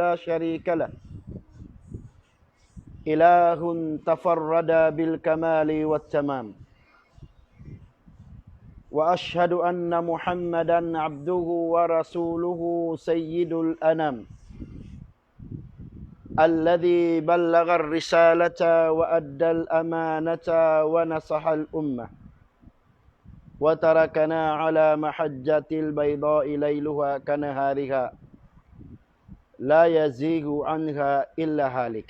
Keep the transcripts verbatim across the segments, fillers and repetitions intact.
لا شريك له، إله تفرد بالكمال والتمام. وأشهد أن محمدا عبده ورسوله سيد الأنام، الذي بلغ الرسالة وأدى الأمانة ونصح الأمة، وتركنا على محجة البيضاء ليلها كنهارها، لا يزيغ عنها إلا هالك.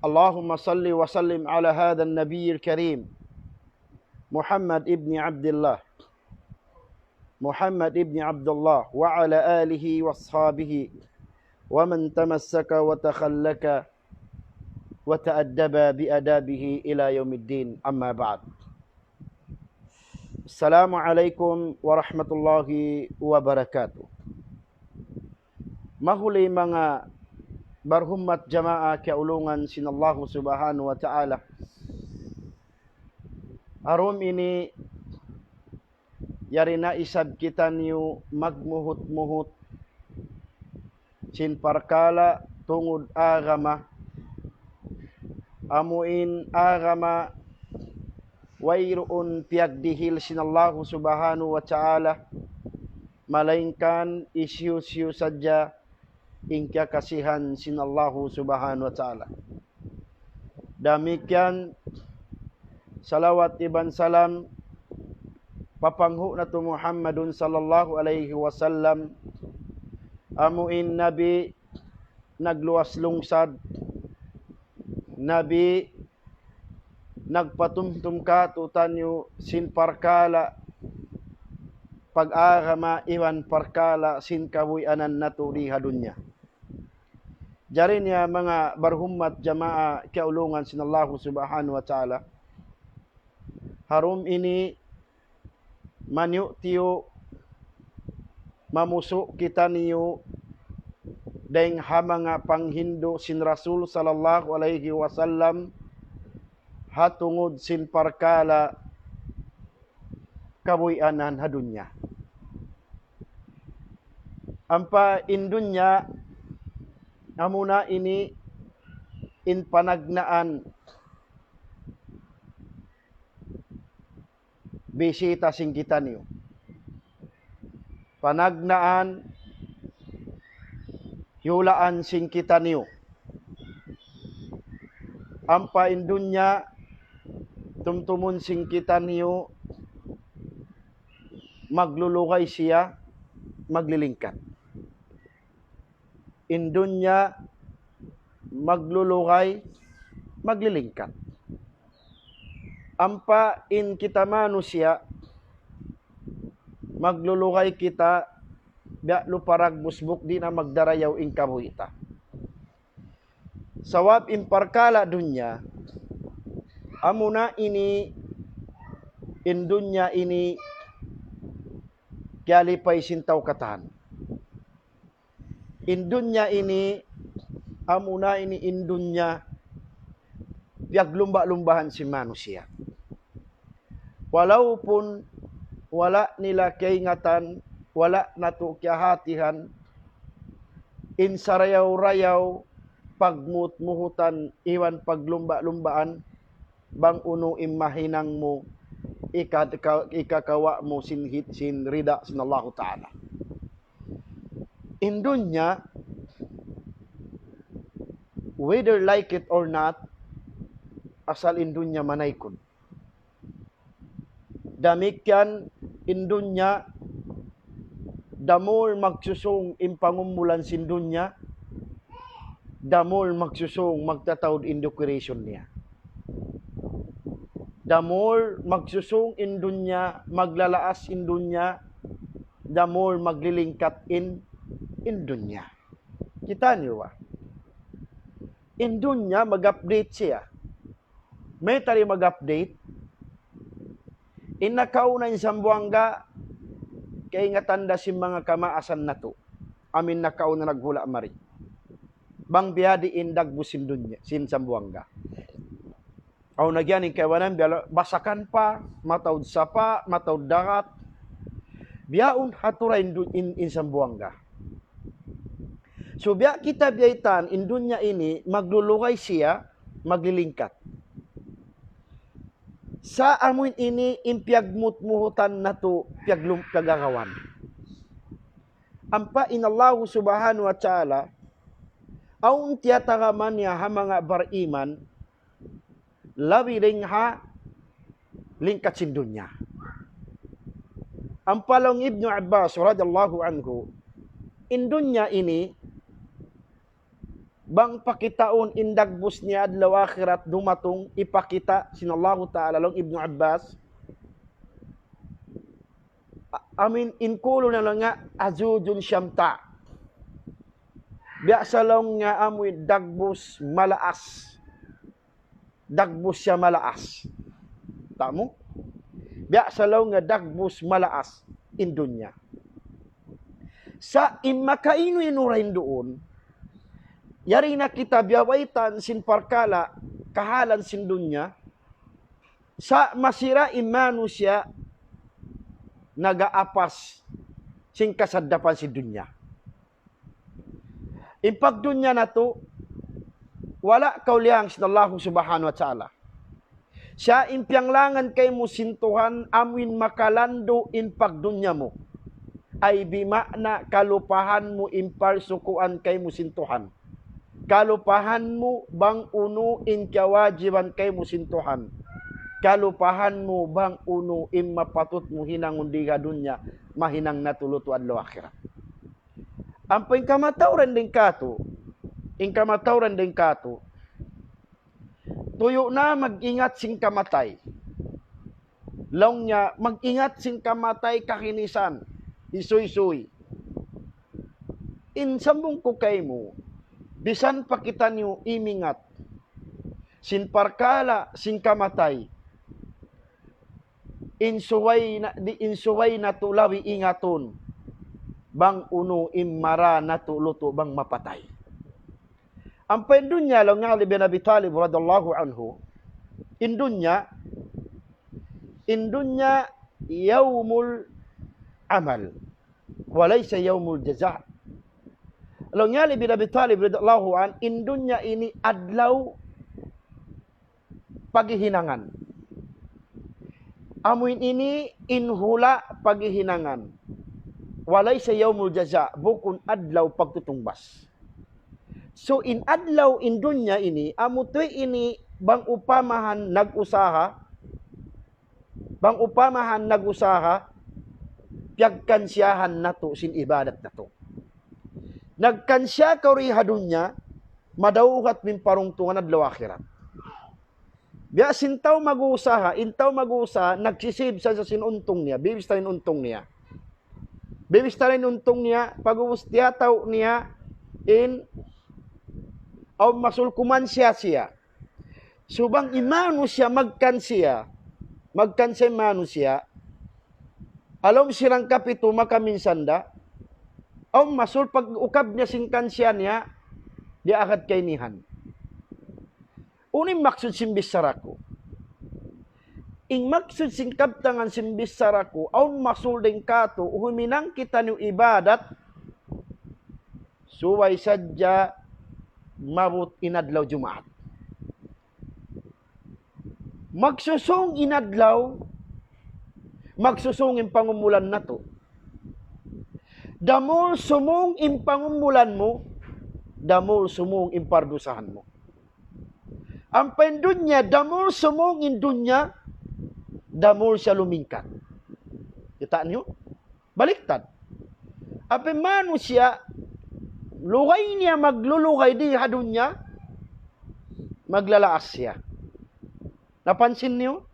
اللهم صل وسلم على هذا النبي الكريم محمد ابن عبد الله، محمد ابن عبد الله، وعلى آله وأصحابه ومن تمسك وتخلق وتأدب بآدابه إلى يوم الدين. أما بعد. السلام عليكم ورحمة الله وبركاته. Mahuli manga barhummat jamaa kiyaulungan sin Allahu Subhanahu wa Ta'ala. Ha dum ini yari na isab kitaniyu magmuhut-muhut sin parkala' tungud agama, amu in agama wayruun piyagdihil sin Allahu Subhanahu wa Ta'ala, malaingkan hisiyu-siyu sadja in kiyakasihan sin Allahu Subhanahu wa Ta'ala. Damikkiyan, salawat iban salam pa panghu' natu' Muhammadun sallallahu alayhi wasallam, amu in Nabi nagluwas lungsad, Nabi nagpatumtum kātu'niyu sin parkala' pag-agama iban parkala' sin kabuhianan natu' di ha dunya. Jari niya manga barhummat jamaa kiyaulungan sin Allahu Subhanahu wa Ta'ala. Ha dum ini maniyu-tiyu mamusu' kitaniyu dayng ha manga panghindu' sin Rasul sallallahu alayhi wasallam ha tungud sin parkala' kabuhianan ha dunya. Ampa in dunya, amuna ini in panagnaan bisita sin kitaniyu. Panagnaan hiyulaan sin kitaniyu. Ampa in dunya tumtumun sin kitaniyu maglulugay siya maglilingkat. In dunya maglulugay maglilingkat. Ampa in kita manusiya' maglulugay kita biya' lupa dagbus buk di' na magdarayaw in kabuhi' ta. Sabab in parkala' dunya, amuna ini in dunya ini kiyalipay sin tau katan. In dunya ini, amuna ini in dunya piyaglumba'-lumbahan sin manusiya'. Walaupun wala' nila kaingatan, wala' natu' kiyahatihan, in sarayaw-rayaw pagmuhut-muhutan iban paglumba'-lumbaan, bang unu in mahinang mu, ika-, ika-, ikakawa' mu sin hit-, sin rida sin Allahu Ta'ala. In dunya, whether like it or not, asal in dunya manaykud. Damikkiyan in dunya, the more magsusung in pangumulan sin dunya, the more magsusung magtataud in decoration niya. The more magsusung in dunya, maglalaas in dunya, the more maglilingkat in, in dunya. Kita' niyu ba? In dunya mag-update siya. Mayta' di' mag-update? In nakauna in Sambuwangga, kaingatan da sin manga kamaasan natu'. Amu in nakauna naghula' mari. Bang biya' diin dagbus sin dunya, sin Sambuwangga. Awn na giyan in kaibanan, biya' basakan pa, mataud sapa', mataud dagat. Bihaun ha tura in du-, in, in Sambuwangga. So, biya' kita biyaytaan, in dunya ini, maglulugay siya, maglilingkat. Sa' amuin ini, in piyagmutmuhutan natu', piyaglum-, piyagagawan. Ampa in Allahu Subhanahu wa Ta'ala, awn tiyataraman niya ha manga bariman, labi dayn ha lingkat sin dunya. Ampa laung Ibnu Abbas radiyallahu anhu, in dunya ini, bang pakitaun in dagbus niya adlaw akhirat dumatung, ipakita' sin Allahu Ta'ala laung Ibnu Abbas, a-, amuin in kulun niya laung niya azujun shamta. Biya' sa laung niya amuin dagbus malaas. Dagbus siya malaas. Tamu? Biya' sa laung niya dagbus malaas in dunya. Sa' in makainu-inu dayn duun, yari na kita biyabaytaan sin parkala' kahalan sin dunya, sa' masi ra in manusiya' nag-aapas sin kasaddapan sin dunya. In pagdunya natu', wala' kaw liyang sin Allahu Subhanahu wa Ta'ala. Siya in piyanglangan kaymu sin Tuhan, amuin makalandu' in pagdunya mu. Ay bima'na kalupahan mu in parsukuan kaymu sin Tuhan. Kalupahan mu bang unu in kiyawajiban kaymu sin Tuhan. Kalupahan mu bang unu in mapatut mu hinangun di ha dunya, mahinang natu' lutu' adlaw akhirat. Ampa in kamatauran dayn kātu', in kamatauran dayn kātu', tuyu' na mag-ingat sin kamatay. Laung niya, mag-ingat sin kamatay kahinisan, hisuysuy. In sambung ku kaymu, bisan pa kitaniyu imingat sin parkala' sin kamatay, in subay na, di, in subay natu' labi ingatun, bang unu in mara natu' lutu' bang mapatay. Ampa in dunya laung niya Ali bin Abi Talib radiyallahu anhu, in dunya, in dunya yawmul amal, wa laysa yawmul jaza'. Laung niya Ali bin Abi Talib radiyallahu anhu, in dunya ini adlaw paghihinangan. Amuin ini in hula' paghihinangan. Wa laysa yawmul jaza', bukun adlaw pagtutungbas. So, in adlaw in dunya ini, amu tuud ini bang upamahan nag-usaha, bang upamahan nag-usaha, piyagkansiyahan natu' sin ibadat natu'. Nagkansiya kaw di ha dunya, madawhat mu in parungtungan adlaw akhirat. Biya' sin tau mag-uusaha, in tau mag-uusaha, nagsisib sa sin untung niya, bibista in untung niya. Bibista in untung niya, pag'ubus tiyatau' niya, in, awn masul kumansiya siya. So bang in manusiya' magkansiya, magkansiya in manusiya', ha lawm sin hangka pitu makaminsan da, awn masul pag-ukab niya sin kansiya niya, di' agad kaynihan. Unu in maksud sin bichara ku? In maksud sin kabtangan sin bichara ku, awn masul dayn kātu', huminang kitaniyu ibadat, subay sadja maabut in adlaw Jumaat. Magsusūng in adlaw, magsusūng in pangumulan natu'. Damul sumūng in pangumulan mu, damul sumūng in pardusahan mu. Ampa in dunya, damul sumūng in dunya, damul siya lumingkat. Kita' niyu? Baliktad. Ampa in manusiya', lugay niya maglulugay di ha dunya, maglalaas siya. Napansin niyu?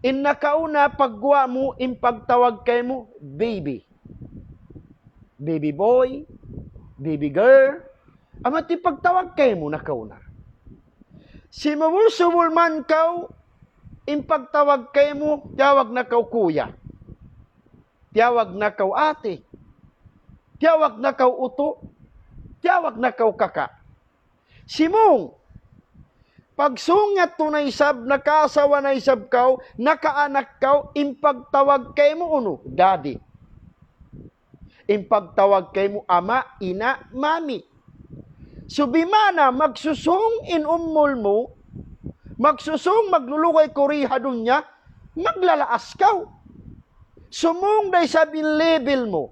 In nakauna pagguwa' mu, in pagtawag kaymu, baby. Baby boy, baby girl. Amu in pagtawag kaymu nakauna. Simubul-subul man kaw, in pagtawag kaymu, tiyawag na kaw kuya. Tiyawag na kaw ate. Tiyawag na kaw utu'. Tiyawag na kaw kaka'. Simūng. Pagsūng yadtu na isab, nakaasawa na isab kaw, nakaanak kaw, in pagtawag kaymu unu, daddy. In pagtawag kaymu ama, ina, mami. So, bima'na, magsusung in umul mu, magsusung maglulugay kaw dii ha dunya, maglalaas kaw. Sumung da isab in level mu.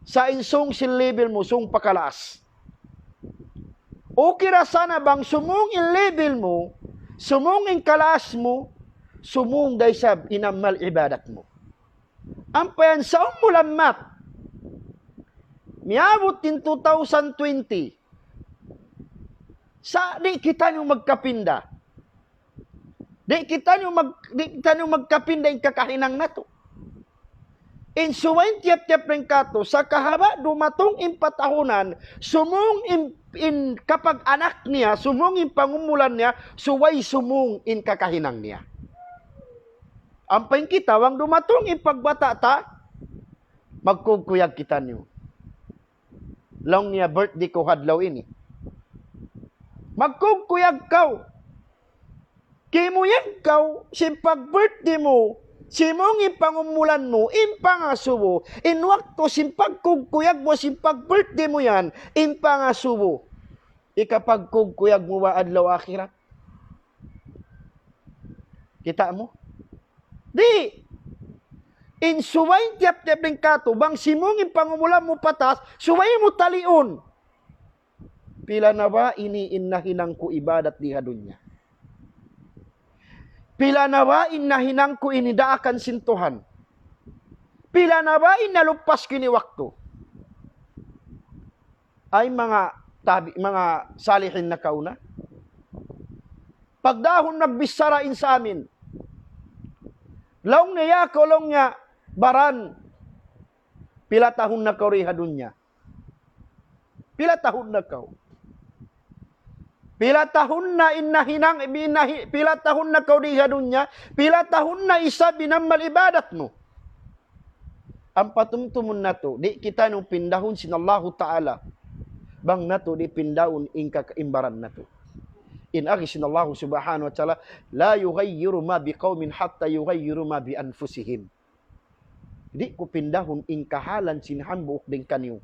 Sa' in sung sin level mu, sung pa kalaas. Okay ra sana bang sumung in level mu, sumung in kalaas mu, sumung da isab in amal ibadat mu. Ampa yan sa' umul ammat, miyabut in two thousand twenty, sa' di' kitaniyu magkapinda. Di' kitaniyu mag-, di' kitaniyu magkapinda in kakahinang natu'. In subay in tiyap-tiyap dayn kātu', sa' kahaba' dumatung in patahunan, sumung in, in kapag-anak niya, sumung in pangumulan niya, subay sumung in kakahinang niya. Ampa in kita, bang dumatung in pagbata' ta, magkukuyag kitaniyu. Laung niya, birthday ku ha adlaw ini. Magkukuyag kaw. Kimuyag kaw, sin pag-birthday mu, simung in pangumulan mu, in pangasubu, in waktu sin pagkukuyag mu, sin pag-birthday mu yan, in pangasubu. Hikapagkukuyag mu ba adlaw akhirat? Kita' mu? Di'. In subay tiyap-tiyap dayn kātu', bang simung in pangumulan mu pa taas, subay mu taliun. Pila na ba ini in nahinang ku ibadat dii ha dunya? Pila na ba in nahinang ku ini daakan sin Tuhan? Pila na ba in naluppas ku ini waktu? Ay manga tabi-, manga salihin nakauna. Pagdahun nagbichara in sa amin. Laung niya, ya kaw, laung niya, baran, pila tahun na kaw dii ha dunya? Pila tahun na kaw? Pila tahun na in nahinang, in nahi-, pila tahun na kaw dii ha dunya? Pila tahun na isab in amal ibadat mu? Ampa tumtumun natu', di' kitaniyu pindahun sin Allahu Ta'ala. Bang natu' di' pindahun in kaka-, in baran natu'. In agi sin Allahu Subhanahu wa Ta'ala, لا يغير ما بقوم حتى يغيروا ما بأنفسهم. Di' ku pindahun in kahalan sin hambuuk dayn kaniyu.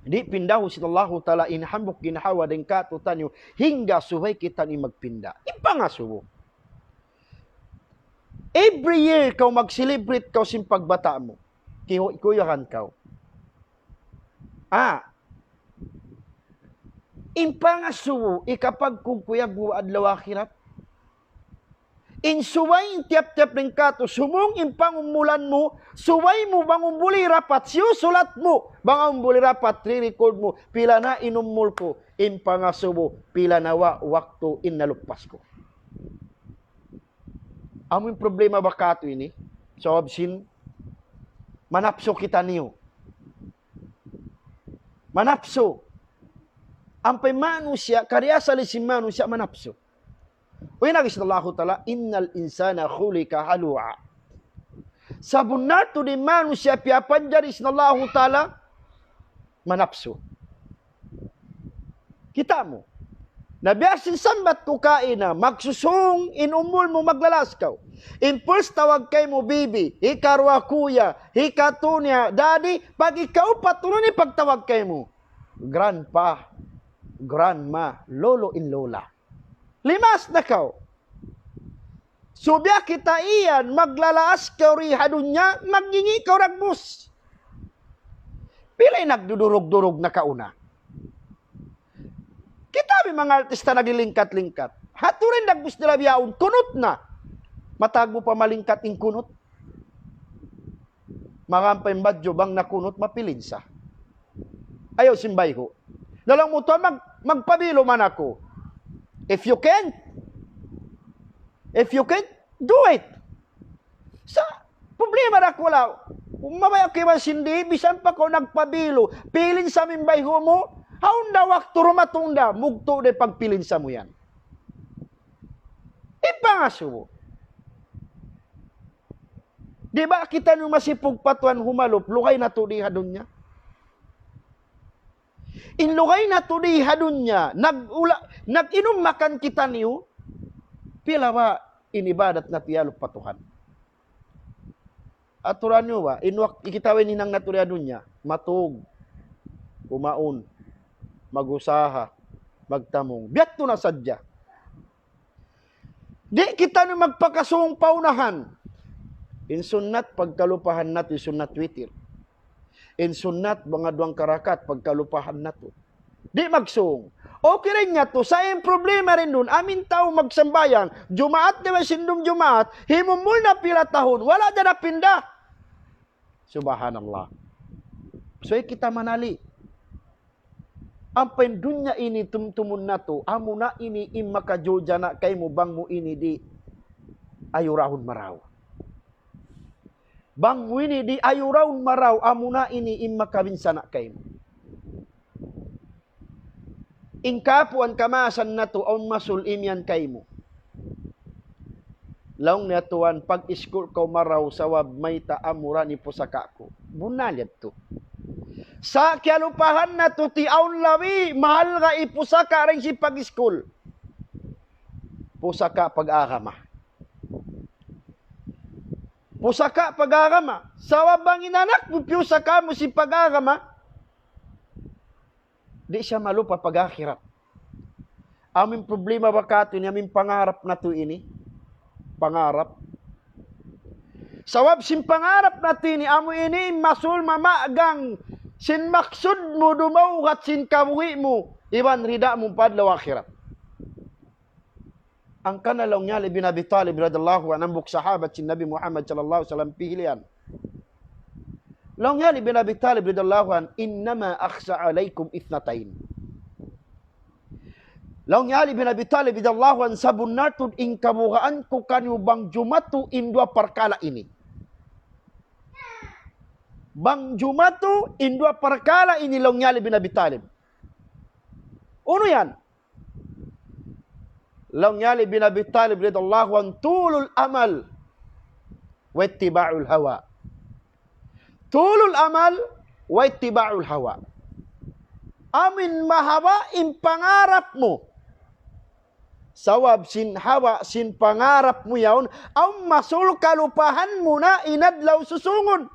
Di' pindahun sin Allahu Ta'ala in hambuuk ginhawa dayn kātu'niyu hangga subay kitaniyu magpinda. In pangasubu. Every year kaw mag-celebrate kaw sin pagbata' mu. Kihu-, kuyugan kaw. Ah. In pangasubu, hikapagkukuyag mu adlaw akhirat. In subay in tiyap-tiyap dayn kātu', sumung in pangumulan mu, subay mu bang awn buli rapat, siyusulat mu, bang awn buli rapat, re-record mu, pila na in umul ku, in pangasubu, pila na wa-, waktu in naluppas ku. Amu in problema ba kātu' ini? Sabab sin manapsu kitaniyu. Manapsu. Ampa in manusiya', kari asal sin manusiya' manapsu. Uy, in agi sin Allahu Ta'ala, إن الإنسان خلق هلوعا. Sabunnal tuud in manusiya' piyapanjari sin Allahu Ta'ala manapsu. Kita' mu. Na biya' sin sambat ku kaina, magsusung in umul mu, maglalaas kaw. In first tawag kaymu bibi, hikaruwa kuya, hikatu niya daddy, pag-ikaupat tuud in pagtawag kaymu grandpa, grandma, lolo and lola. Limaas na kaw. Subay kita iyan, maglalaas kaw dii ha dunya, magngingi' kaw dagbus. Pila in nagdudurug-durug nakauna? Kita' mi manga artista naglilingkat-lingkat. Haturan dagbus nila bihaun, kunut na. Matag mu pa malingkat in kunut. Magampa in badju' bang nakunut, mapilinsa. Ayaw sin bayhu'. Laung mu, "Tuwan, mag-, magpabilu man aku." If you can, if you can, do it. Sa' problema da kula', mabaya' ku iban sin di', bisan pa kaw nagpabilu, pilinsa mu in bayhu' mu, hawnu da waktu dumatung da, mugtu' da in pagpilinsa mu yan. In pangasubu. Di' ba kitaniyu masipug pa Tuhan humalup, lugay natu' di ha dunya? In lugay natu' di ha dunya, nag-ula-, nag-inum makan kitaniyu, pila ba in ibadat natu' iyalup pa Tuhan? Aturan niyu ba? In wak-, in kita way hinang natu' ha dunya. Matug, kumaun, mag-usaha, magtamung. Biya' tu na sadja. Di' kita na magpakasung pa unahan. In sunnat, pagkalupahan natu', in sunnat witir. In sunnat, manga duwang karakat, pagkalupahan natu'. Di' magsung. Okay ra in yadtu, sa' in problema ra duun, amu in tau magsambahayang, Jumaat da ba sin dum Jumaat, himumul na pila tahun, wala' da napinda. Subhanallah. So, kita manali'. Ampa in dunya ini tumtumun natu', amuna ini in makajuljana kaymu bang mu ini di' ayurahun marayaw. Bang mu ini di' ayurahun marayaw, amuna ini in makabinsana' kaymu. In kapuan kamaasan natu', awn masul imiyan kaymu. Laung niya, "Tuwan, pag-iskul kaw marayaw sabab mayta' amura in pusaka' ku." Bunnal yadtu. Sa' kiyalupahan natu' ti awn labi mahalga' in pusaka' dayn sin pag-iskul. Pusaka' pag-agama. Pusaka' pag-agama. Sabab bang in anak mu piyusaka' mu sin pag-agama, di' siya malupa pag-akhirat. Amu in problema ba katu' ini, amu in pangarap natu' ini. Pangarap. Sabab sin pangarap natu' ini, amu ini in masul mamagang sin maksud mu dumawhat sin kabuhi' mu, iban rida mu pa adlaw akhirat. Hangkan laung hi Ali bin Abi Talib radiyallahu anhu, hambuuk sahabat sin Nabi Muhammad sallallahu alayhi wasallam pihilian. Laung hi Ali bin Abi Talib radiyallahu anhu, "Innama akhsha alaykum ithnatayn." Laung hi Ali bin Abi Talib radiyallahu anhu, "Sabunnal tuud in kabugaan ku kaniyu bang jumatu in duwa parkala' ini." Bang jumatu in duwa parkala' ini, laung hi Ali bin Abi Talib. Unu yan? Laung hi Ali bin Abi Talib radiyallahu anhu, "Tulul amal wa ittiba'ul hawa." Tulul amal wa ittiba'ul hawa. Amu in mahaba' in pangarap mu. Sabab sin hawa sin pangarap mu yaun, awn masul kalupahan mu na in adlaw susungun.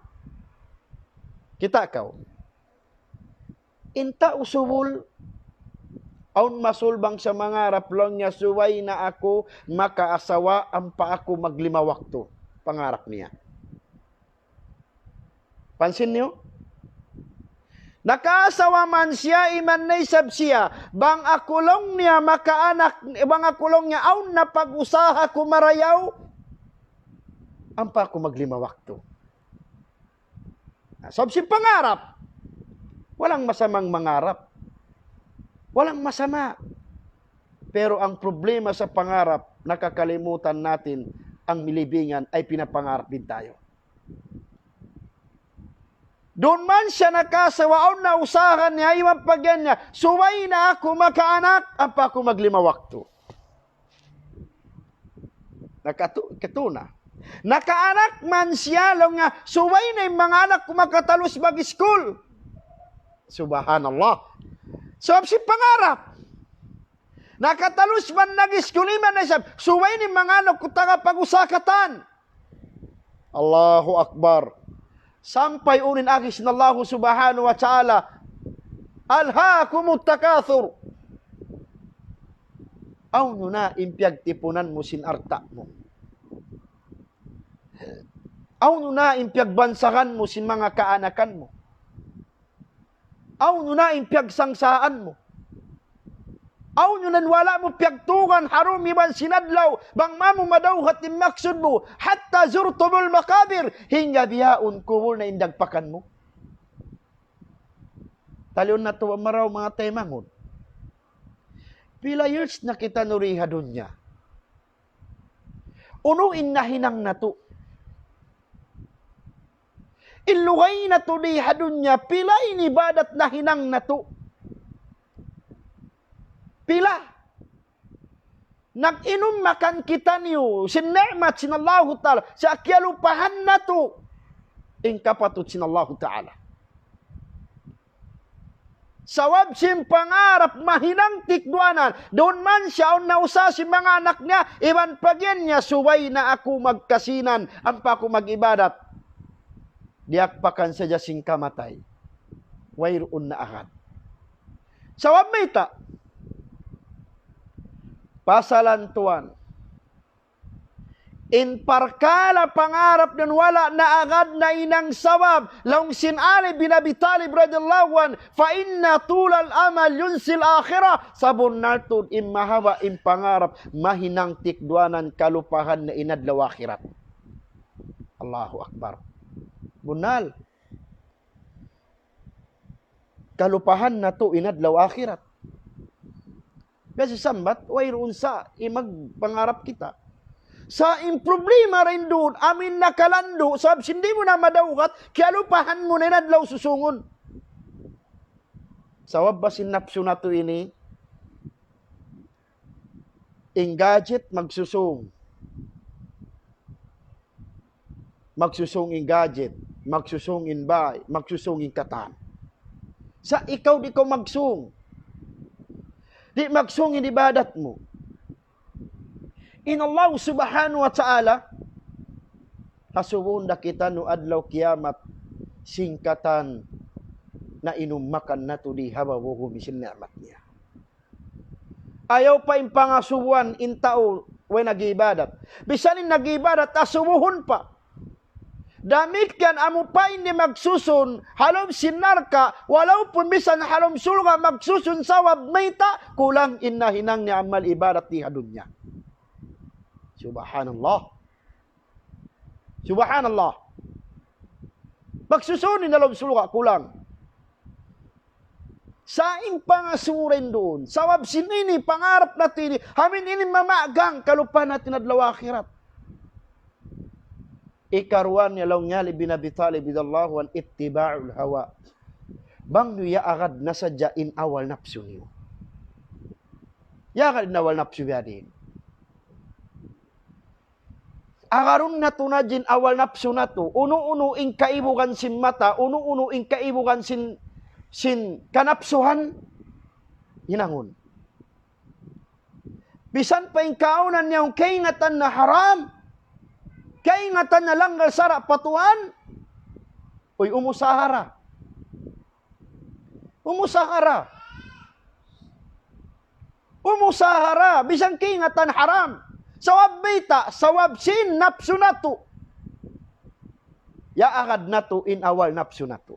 Kita' kaw. In tau subul, awn masul bang siya mangarap, laung niya, "Subay na aku makaasawa ampa aku maglima waktu." Pangarap niya. Pansin niyu? Nakaasawa man siya, iban na isab siya, "Bang aku," laung niya, "makaanak, bang aku," laung niya, "awn na pag-usaha ku marayaw, ampa aku maglima waktu." Sabab sin pangarap. Walang masamang mangarap. Walang masama. Pero ang problema sa pangarap, nakakalimutan natin ang milibingan ay pinapangarap din tayo. Duun man siya nakaasawa, awn na usaha niya, iban pag-iyan niya, "Subay na aku makaanak, ampa aku maglima waktu." Nakatu-, katuna. Nakaanak man siya, laung niya, "Subay na in manga anak ku makatalus mag-iskul." Subhanallah. Sabab sin pangarap. Nakatalus man nag-iskul, iban na isab, "Subay na in manga anak ku taga pag-usaha katan." Allahu Akbar. Sampay unu in agi sin Allahu Subhanahu wa Ta'ala, "Alhaakumut takathur." Hawnu na in piyagtipunan mu sin alta' mu? Hawnu na in piyagbansagan mu sin manga kaanakan mu? Hawnu na in piyagsangsaan mu? Hawnu na in wala' mu piyagtugan ha dum iban sin adlaw, bang mamu madawhat in maksud mu, "Hatta zurtumul maqabir," hangga bihaun kubul na in dagpakan mu? Taliun natu' marayaw manga taymanghud. Pila years na kita nuri ha dunya? Unu in nahinang natu'? In lugay natu' di ha dunya, pila in ibadat nahinang natu'? Pila? Nag-inum makan kitaniyu sin ni'mat sin Allahu Ta'ala, sa' kiyalupahan natu' in kapatut sin Allahu Ta'ala. Sabab sin pangarap mahinang tikduanan, duun man siya awn na usaha sin manga anak niya, iban pag-iyan niya, "Subay na aku magkasinan, ampa aku mag-ibadat." diyakpakan sadja sin kamatay. Wayruun na agad. Sabab mayta'? Pasalan tuwan. In parkala' pangarap yan wala' na agad nahinang sabab. Laung sin Ali bin Abi Talib radiyallahu anhu, فإن طول الأمل ينسي الآخرة. Sabunnal tuud in mahaba' in pangarap, mahinang tikduanan kalupahan na in adlaw akhirat. Allahu Akbar. Bunnal. Kalupahan natu' in adlaw akhirat. Biya' sin sambat, wayruun sa' in magpangarap kita. Sa' in problema dayn duun, amu in nakalandu', sabab sin di' mu na madawhat, kiyalupahan mu na in adlaw susungun. Sabab ba sin napsu natu' ini, in gadget magsusung. Magsusung in gadget, magsusung in bāy, magsusung in katan. Sa' ikaw di' kaw magsung. Di' magsung in ibadat mu. In Allah subhanahu wa ta'ala, asubuhun da kitaniyu adlaw kiyamat, sin katan na inummakan natu' di ha babaw sin ni'mat niya. Ayaw pa in pangasubuhan in tau way nag-iibadat. Bisan in nag-iibadat, asubuhun pa. Damikkiyan amu pa in di' magsusun, ha lawm sin narka', walaupun bisan ha lawm surga' magsusun sabab mayta', kulang in nahinang niya amal ibadat di ha dunya. Subhanallah. Subhanallah. Magsusun in ha lawm surga' kulang. Sa' in pangasubu dayn duun. Sabab sin ini, pangarap natu' ini, amu in ini mamagang kalupahan natu' in adlaw akhirat. Ikaruwa niya laung hi Ali bin Abi Talib radiyallahu anhu, اتباع الهوى. Bang niyu yaagad na sadja in awal napsu niyu. Yaagad in awal napsu biya' diin. Agarun natu' na in awal napsu natu'. Unu-unu in kaibugan sin mata, unu-unu in kaibugan sin, sin kanapsuhan, hinangun. Bisan pa in kaawnan niya kaingatan na haram, kaingatan na langgal sara' pa Tuhan, uy, umusaha ra. Umusaha ra. Umusaha ra, bisan kaingatan haram. Sabab mayta', sabab sin napsu natu'. Yaagad natu' in awal napsu natu'.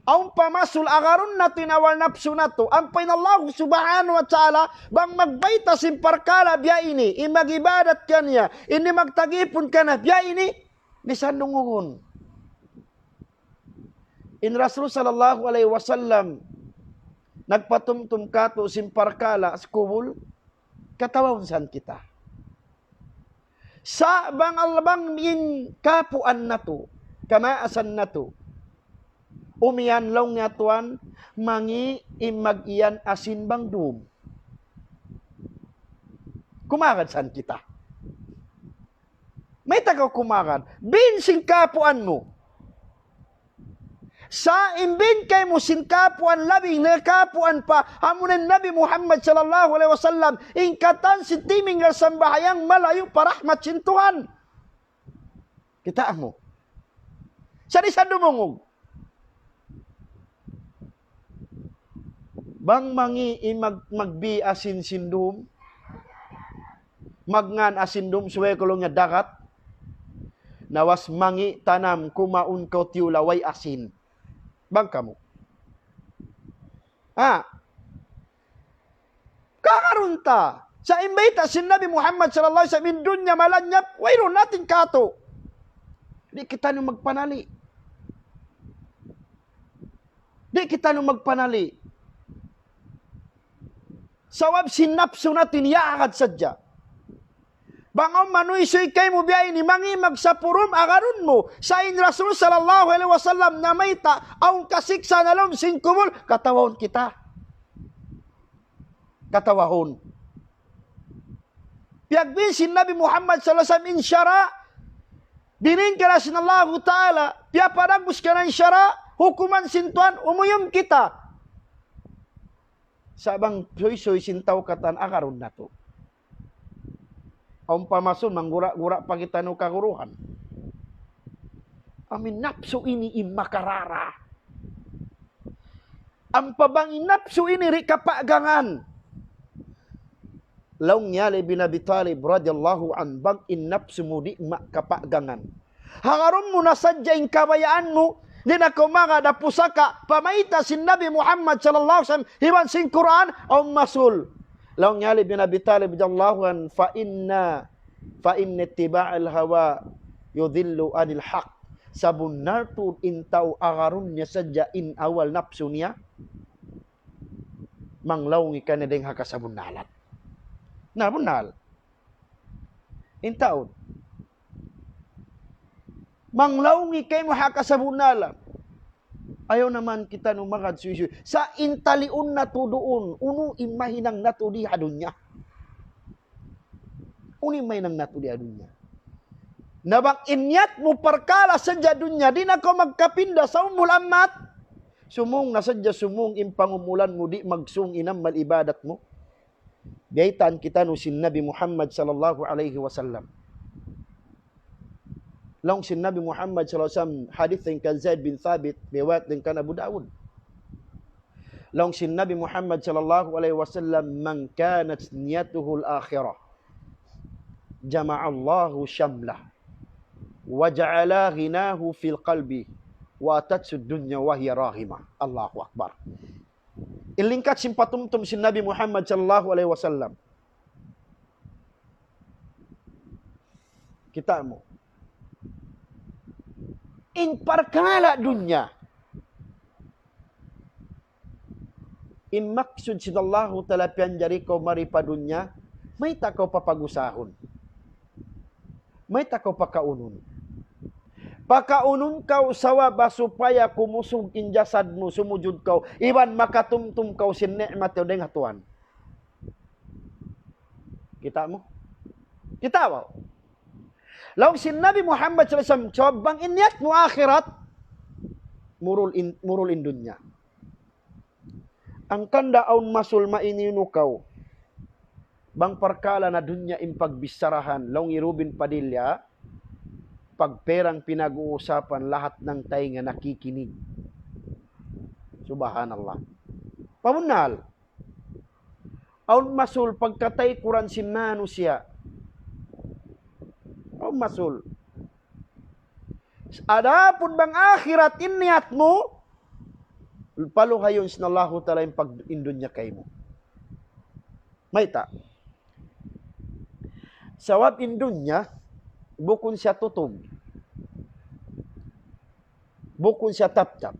Awn pa masul agarun natu' in awal napsu natu'. Ampa in Allah subhanahu wa ta'ala, bang magbayta' sin parkala' biya' ini, in mag-ibadat kaniya, in di' magtag-ipun kaniya biya' ini, di' sa dungugun. In Rasul sallallahu alayhi wasallam, nagpatumtum kātu' sin parkala' sin kubul, katawahun san kita. Sa' bang Allah bang in kapuan natu', kamaasan natu', umiyan laung niya tuwan, mangi' in mag-iyan asin bang dum. Kumagad san kita. Mayta' kaw kumagad? Bin sin kapuan mu. Sa' in bin kaymu sin kapuan labi na kapuan pa, amu na in Nabi Muhammad sallallahu alayhi wasallam, in katan sin timinggal sambahayang malayu' pa rahmat sin Tuhan. Kita' mu. Sa' di' sa dumungug. Bang mangi' in mag-, magbi asin sin dum, magngan asin dum, subay ku laung niya dagat, nawas mangi' tanam, kumaun kaw tiyula' way asin. Bang kamu. Ha? Kakarun ta. Sa' in bayta' sin Nabi Muhammad sallallahu alayhi wasallam, in dunya malanyap, wayruun natin katu'. Di' kitaniyu magpanali'. Di' kitaniyu magpanali'. Sabab sin napsu natu' ini yaagad sadja. Bang awn manuysuy kaymu biya' ini, mangi' magsapurum, agarun mu. Sa' in Rasul sallallahu alayhi wasallam namayta', awn kasiksa' ha lawm sin kubul, katawahun kita. Katawahun. Piyagbin sin Nabi Muhammad sallallahu alayhi wasallam in sara', bining kaniya sin Allahu Ta'ala, piyapadagbus kaniya in sara', hukuman sin Tuhan, umuyum kita. Sa' bang suysuy sin tau katan agarun natu'. Awn pa masul, manggura-gura pa kitaniyu kaguruhan. Amin napsu ini in makarara. Ampa bang in napsu ini di' kapagangan. Laung hi Ali bin Abi Talib radiyallahu anhu, bang in napsu mu di' ma-, kapagangan, hangarun mu na sadja in kabayaan mu, di' na kaw magad ha pusaka, pamayta' sin Nabi Muhammad sallallahu alayhi wasallam, iban sin Qur'an, awn masul. Laung hi Ali bin Abi Talib radiyallahu anhu, فإن، فإن اتباع الهوى يضل عن الحق. Sabunnal tuud in tau agarun niya sadja in hawa napsu niya, manglaung kaniya dayn ha kasabunnalan. Na, bunnal. In tau manglaung kaymu ha kasabunnalan. Ayaw na man kitaniyu magad suysuy. Sa' in taliun natu' duun, unu in mahinang natu' di ha dunya. Unu in mahinang natu' di ha dunya. Na bang in niyat mu parkala' sadja dunya, di' na kaw magkapinda sa umul ammat. Sumūng na sadja sumūng in pangumulan mu, di' magsūng in amal ibadat mu. Biyaytaan kitaniyu sin Nabi Muhammad sallallahu alayhi wasallam. Laung sin Nabi Muhammad sallallahu alayhi wasallam, hadith dayn kan Zaid bin Thabit, riwayat dayn kan Abu Dawud. Laung sin Nabi Muhammad sallallahu alayhi wasallam, من كانت نيته الآخرة جمع الله شمله وجعل غناه في قلبه وأتته الدنيا وهي راغمة. Allahu Akbar. In lingkat sin patumtum sin Nabi Muhammad sallallahu alayhi wasallam. Kita' mu. In parkala' dunya. In maksud sin Allahu Ta'ala piyanjari kaw mari pa dunya, mayta' kaw papagusahun. Mayta' kaw pakaunun. Pakaunun kaw sabab supaya kumusug in jasad mu, sumujud kaw, iban makatumtum kaw sin ni'mat dayn ha Tuhan. Kita' mu? Kita' ba? Laung sin Nabi Muhammad sallallahu alayhi wasallam, sabab bang in niyat mu akhirat, murul in, murul in dunya. Hangkan da awn masul maininu kaw. Bang parkala' na dunya in pagbicharahan, laung hi Robin Padilla, pagperang pinag-uusapan, lahat ng tainga nakikinig. Subhanallah. Pamunnal. Awn masul pagkataykuran sin manusiya'. Awn masul. Adapun bang akhirat in niyat mu, paluhayun sin Allahu Ta'ala in pag-, in dunya kaymu. Mayta'? Sabab in dunya, bukun siya tutug. Bukun siya taptap.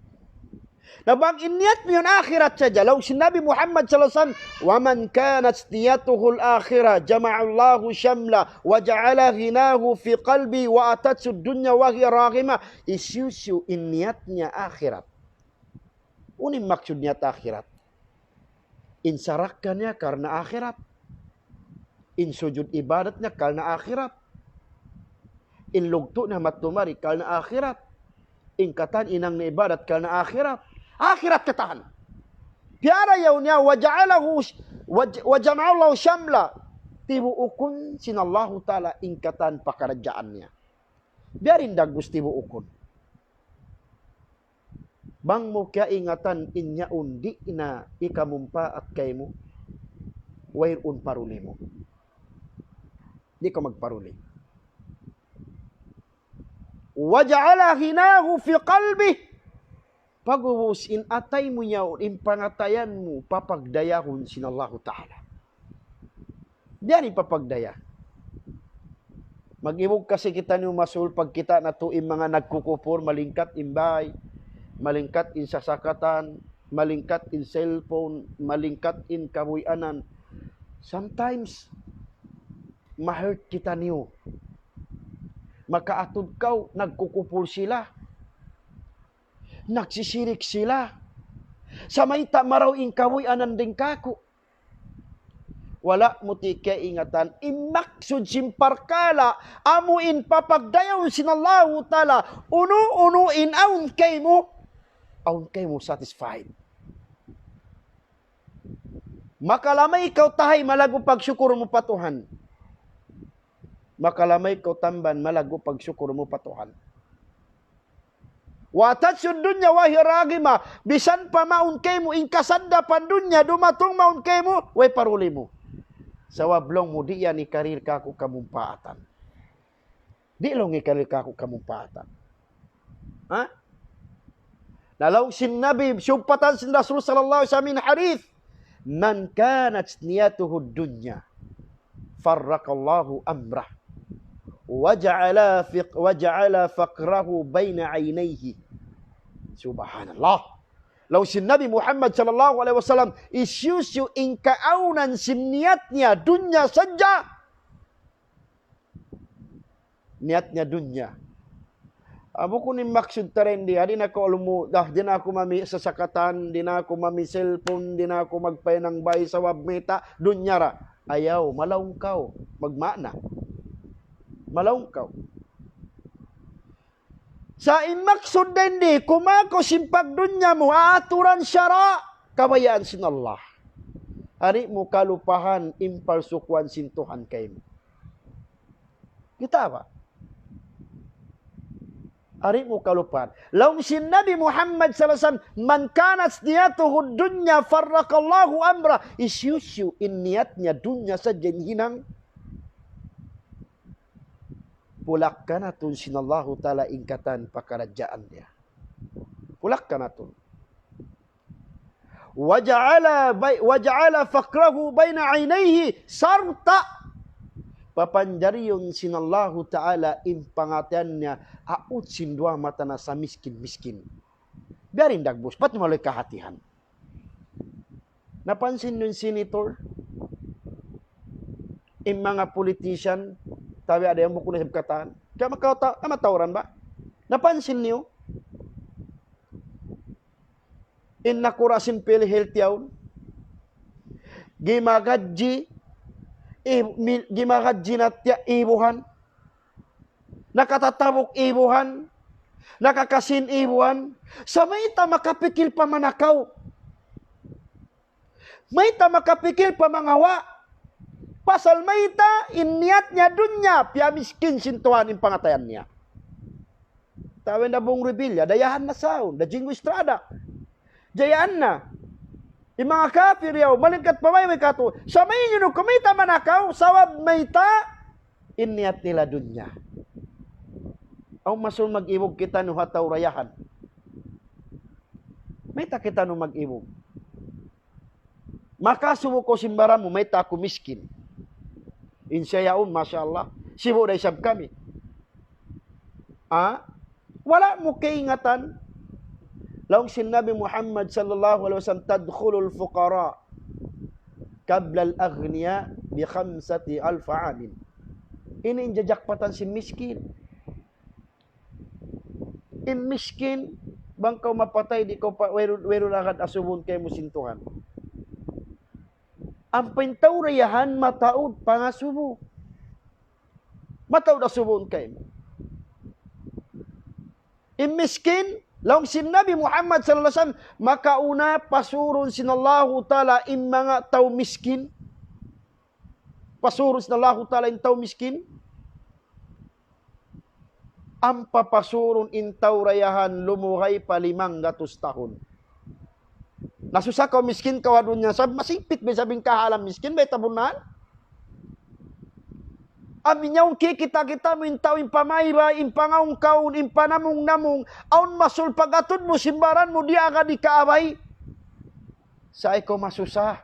Na bang in niyat mu yan akhirat sadja, laung sin Nabi Muhammad sallallahu alayhi wasallam, ومن كانت نيته الآخرة جمع الله شمله وجعل غناه في قلبه وأتته الدنيا وهي راغمة. Hisiyu-siyu in niyat niya akhirat. Unu in maksud niyat akhirat? In sarakka niya karna' akhirat. In sujud ibadat niya karna' akhirat. In lugtu' niya matumari karna' akhirat. In katan hinang niya ibadat karna' akhirat. Akhirat katan. Piyarayaw niya, وجعله ش-، وج-، وجمع الله شمله. Tibuukun sin Allahu Ta'ala in katan pakaradjaan niya. Biya' diin da gusti buukun. Bang mu kaingatan in yaun di' na ikamumpaat kaymu, wayruun paruli mu. Di' kaw magparuli. وجعل غناه في قلبه. Pag'ubus in atay mu yaun, in pangatayan mu, papagdayahun sin Allahu Ta'ala. Di' yan in papagdaya. Mag-ibug kasi kitaniyu masul pagkita' natu' in manga nagkukupur, malingkat in bay, malingkat in sasakatan, malingkat in cellphone, malingkat in kabuhianan. Sometimes, ma-hurt kitaniyu. Makaatud kaw, nagkukupur sila. Nagsisirik sila. Sa' mayta' marayaw in kabuhianan dayn kāku'. Wala' mu ti' kaingatan, in maksud sin parkala', amu in papagdayahun sin Allahu Ta'ala, unu-unu in awn kaymu, awn kaymu satisfied. Makalamay kaw tahay malaggu' pagsukur mu pa Tuhan. Makalamay kaw tamban malaggu' pagsukur mu pa Tuhan. وأتته الدنيا وهي راغمة. Misan pa mawn kaymu in kasaddapan dunya, dumatung mawn kaymu, way paruli mu. Sabab laung mu di' yan hikarihil kāku' kamumpaatan. Di' laung hikarihil kāku' kamumpaatan. Ha? Na laung sin Nabi, siyumpatan sin Rasul sallallahu alayhi wasallam in hadith, من كانت نيته الدنيا فرق الله أمره وجعل فق-، وجعل فقره بين عينيه. Subhanallah. Laung sin Nabi Muhammad sallallahu alayhi wasallam, hisiyu-siyu in kaawnan sin niyat niya dunya sadja, niyat niya dunya. Amu kunu' in maksud ta rin di, di' na aku ulmu, dah, di' na aku mami sasakatan, di' na aku mami cellphone, di' na aku magpahinang bay sabab mayta', dunya ra. Ayaw, malaung kaw, magmaana. Malaung kaw. Sa' in maksud dayn di, kumaku' sin pagdunya mu, aturan sara', kabayaan sin Allah. Di' mu kalupahan in parsukuan sin Tuhan kaymu. Kita' ba? Di' mu kalupahan. Laung sin Nabi Muhammad sallallahu alayhi wasallam, من كانت نيته الدنيا فرق الله أمره. Hisiyu-siyu in niyat niya dunya sadja in hinang, pulakkanatun sin Allahu Ta'ala in katan pakaradjaan niya. Pulakkanatun. وجعل بي-، وجعل فقره بين عينيه, sarta' papanjariun sin Allahu Ta'ala in pangatayan niya, awn sin duwa mata niya samiskin-miskin. Biya' diin dagbus, bat maluhay kahatihan. Napansin niyu in senator? In manga politician, tawi ada yan bukun na isab katan. Kaya makauta-, kamatauran ba? Napansin niyu? In nakura' sin PhilHealth yaun. Gimagadji, i-, mi-, gimagadji na tiya ibuhan. Nakatatabuk ibuhan. Nakakasin ibuhan. Sa' mayta' makapikil pa manakaw? Mayta' makapikil pa mangawa'? Pasal mayta', in niyat niya dunya, piyamiskin sin Tuhan in pangatayan niya. Tawi na Bong Revilla, dayahan na saun, da Jinggoy Estrada. Dayahan na. In manga kapir yaun, malingkat pa bay, way katu'. Sa' mayta' niyu nu, mayta' manakaw, sabab mayta', in niyat nila dunya. Awn masul mag-ibug kitaniyu ha tau dayahan. Mayta' kitaniyu mag-ibug? Makasubu kaw sin baran mu, mayta' aku miskin. In siya yaun, masha Allah. Sibu' da isab kami. Ah? Wala' mu kaingatan. Laung sin Nabi Muhammad sallallahu alayhi wasallam, تدخل الفقراء قبل الأغنياء بخمسة ألف عام. Ini in jajakpatan sin miskin. In miskin, bang kaw mapatay, di' kaw pa, wayruun, wayruun agad asubuhun kaymu sin Tuhan. Ampa in tau dayahan, mataud pangasubu. Mataud asubuhun kaymu. In miskin, laung sin Nabi Muhammad sallallahu alayhi wasallam, makauna pasurun sin Allahu Ta'ala in manga tau miskin. Pasurun sin Allahu Ta'ala in tau miskin. Ampa pasurun in tau dayahan lumugay pa limanggatus tahun. Nasusa kaw, miskin kaw ha dunya, sabab masigpit ba isab in kahalan miskin, bay tabunnan? Amu in yaun kikita'-kita' mu in tau in pamaybay, in pangaun-kaun, in panamung-namung, awn masul pag-atud mu sin baran mu, di' agad ikaabay. Sa' ikaw masusa.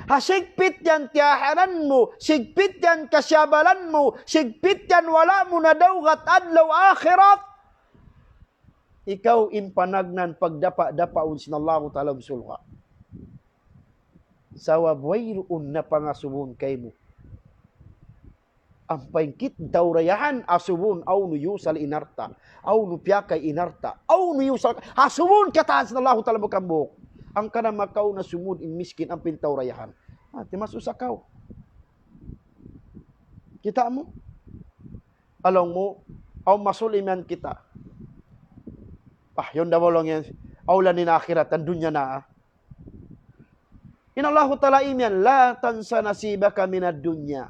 Ha sigpit yan tiyahanan mu, sigpit yan kasiyabalan mu, sigpit yan wala' mu na dawgat adlaw akhirat. Ikaw in panagnaan pagdapa'-dapaun sin Allahu Ta'ala ha surga'. Sabab wayruun na pangasubuhun kaymu. Ampa in kit-, tau dayahan, asubuhun, awn iyusal in alta', awn piyakay in alta', awn iyusal, asubuhun katan sin Allahu Ta'ala hambuuk-hambuuk. Hangkan na makauna sumud in miskin ampa in tau dayahan. Hati masusa kaw. Kita' mu? Laung mu, awn masul imiyan kita'. Ah, yaun da ba laung yan. Awla in akhirat, in dunya na. In Allahu Ta'ala imiyan, لا تنس نصيبك من الدنيا.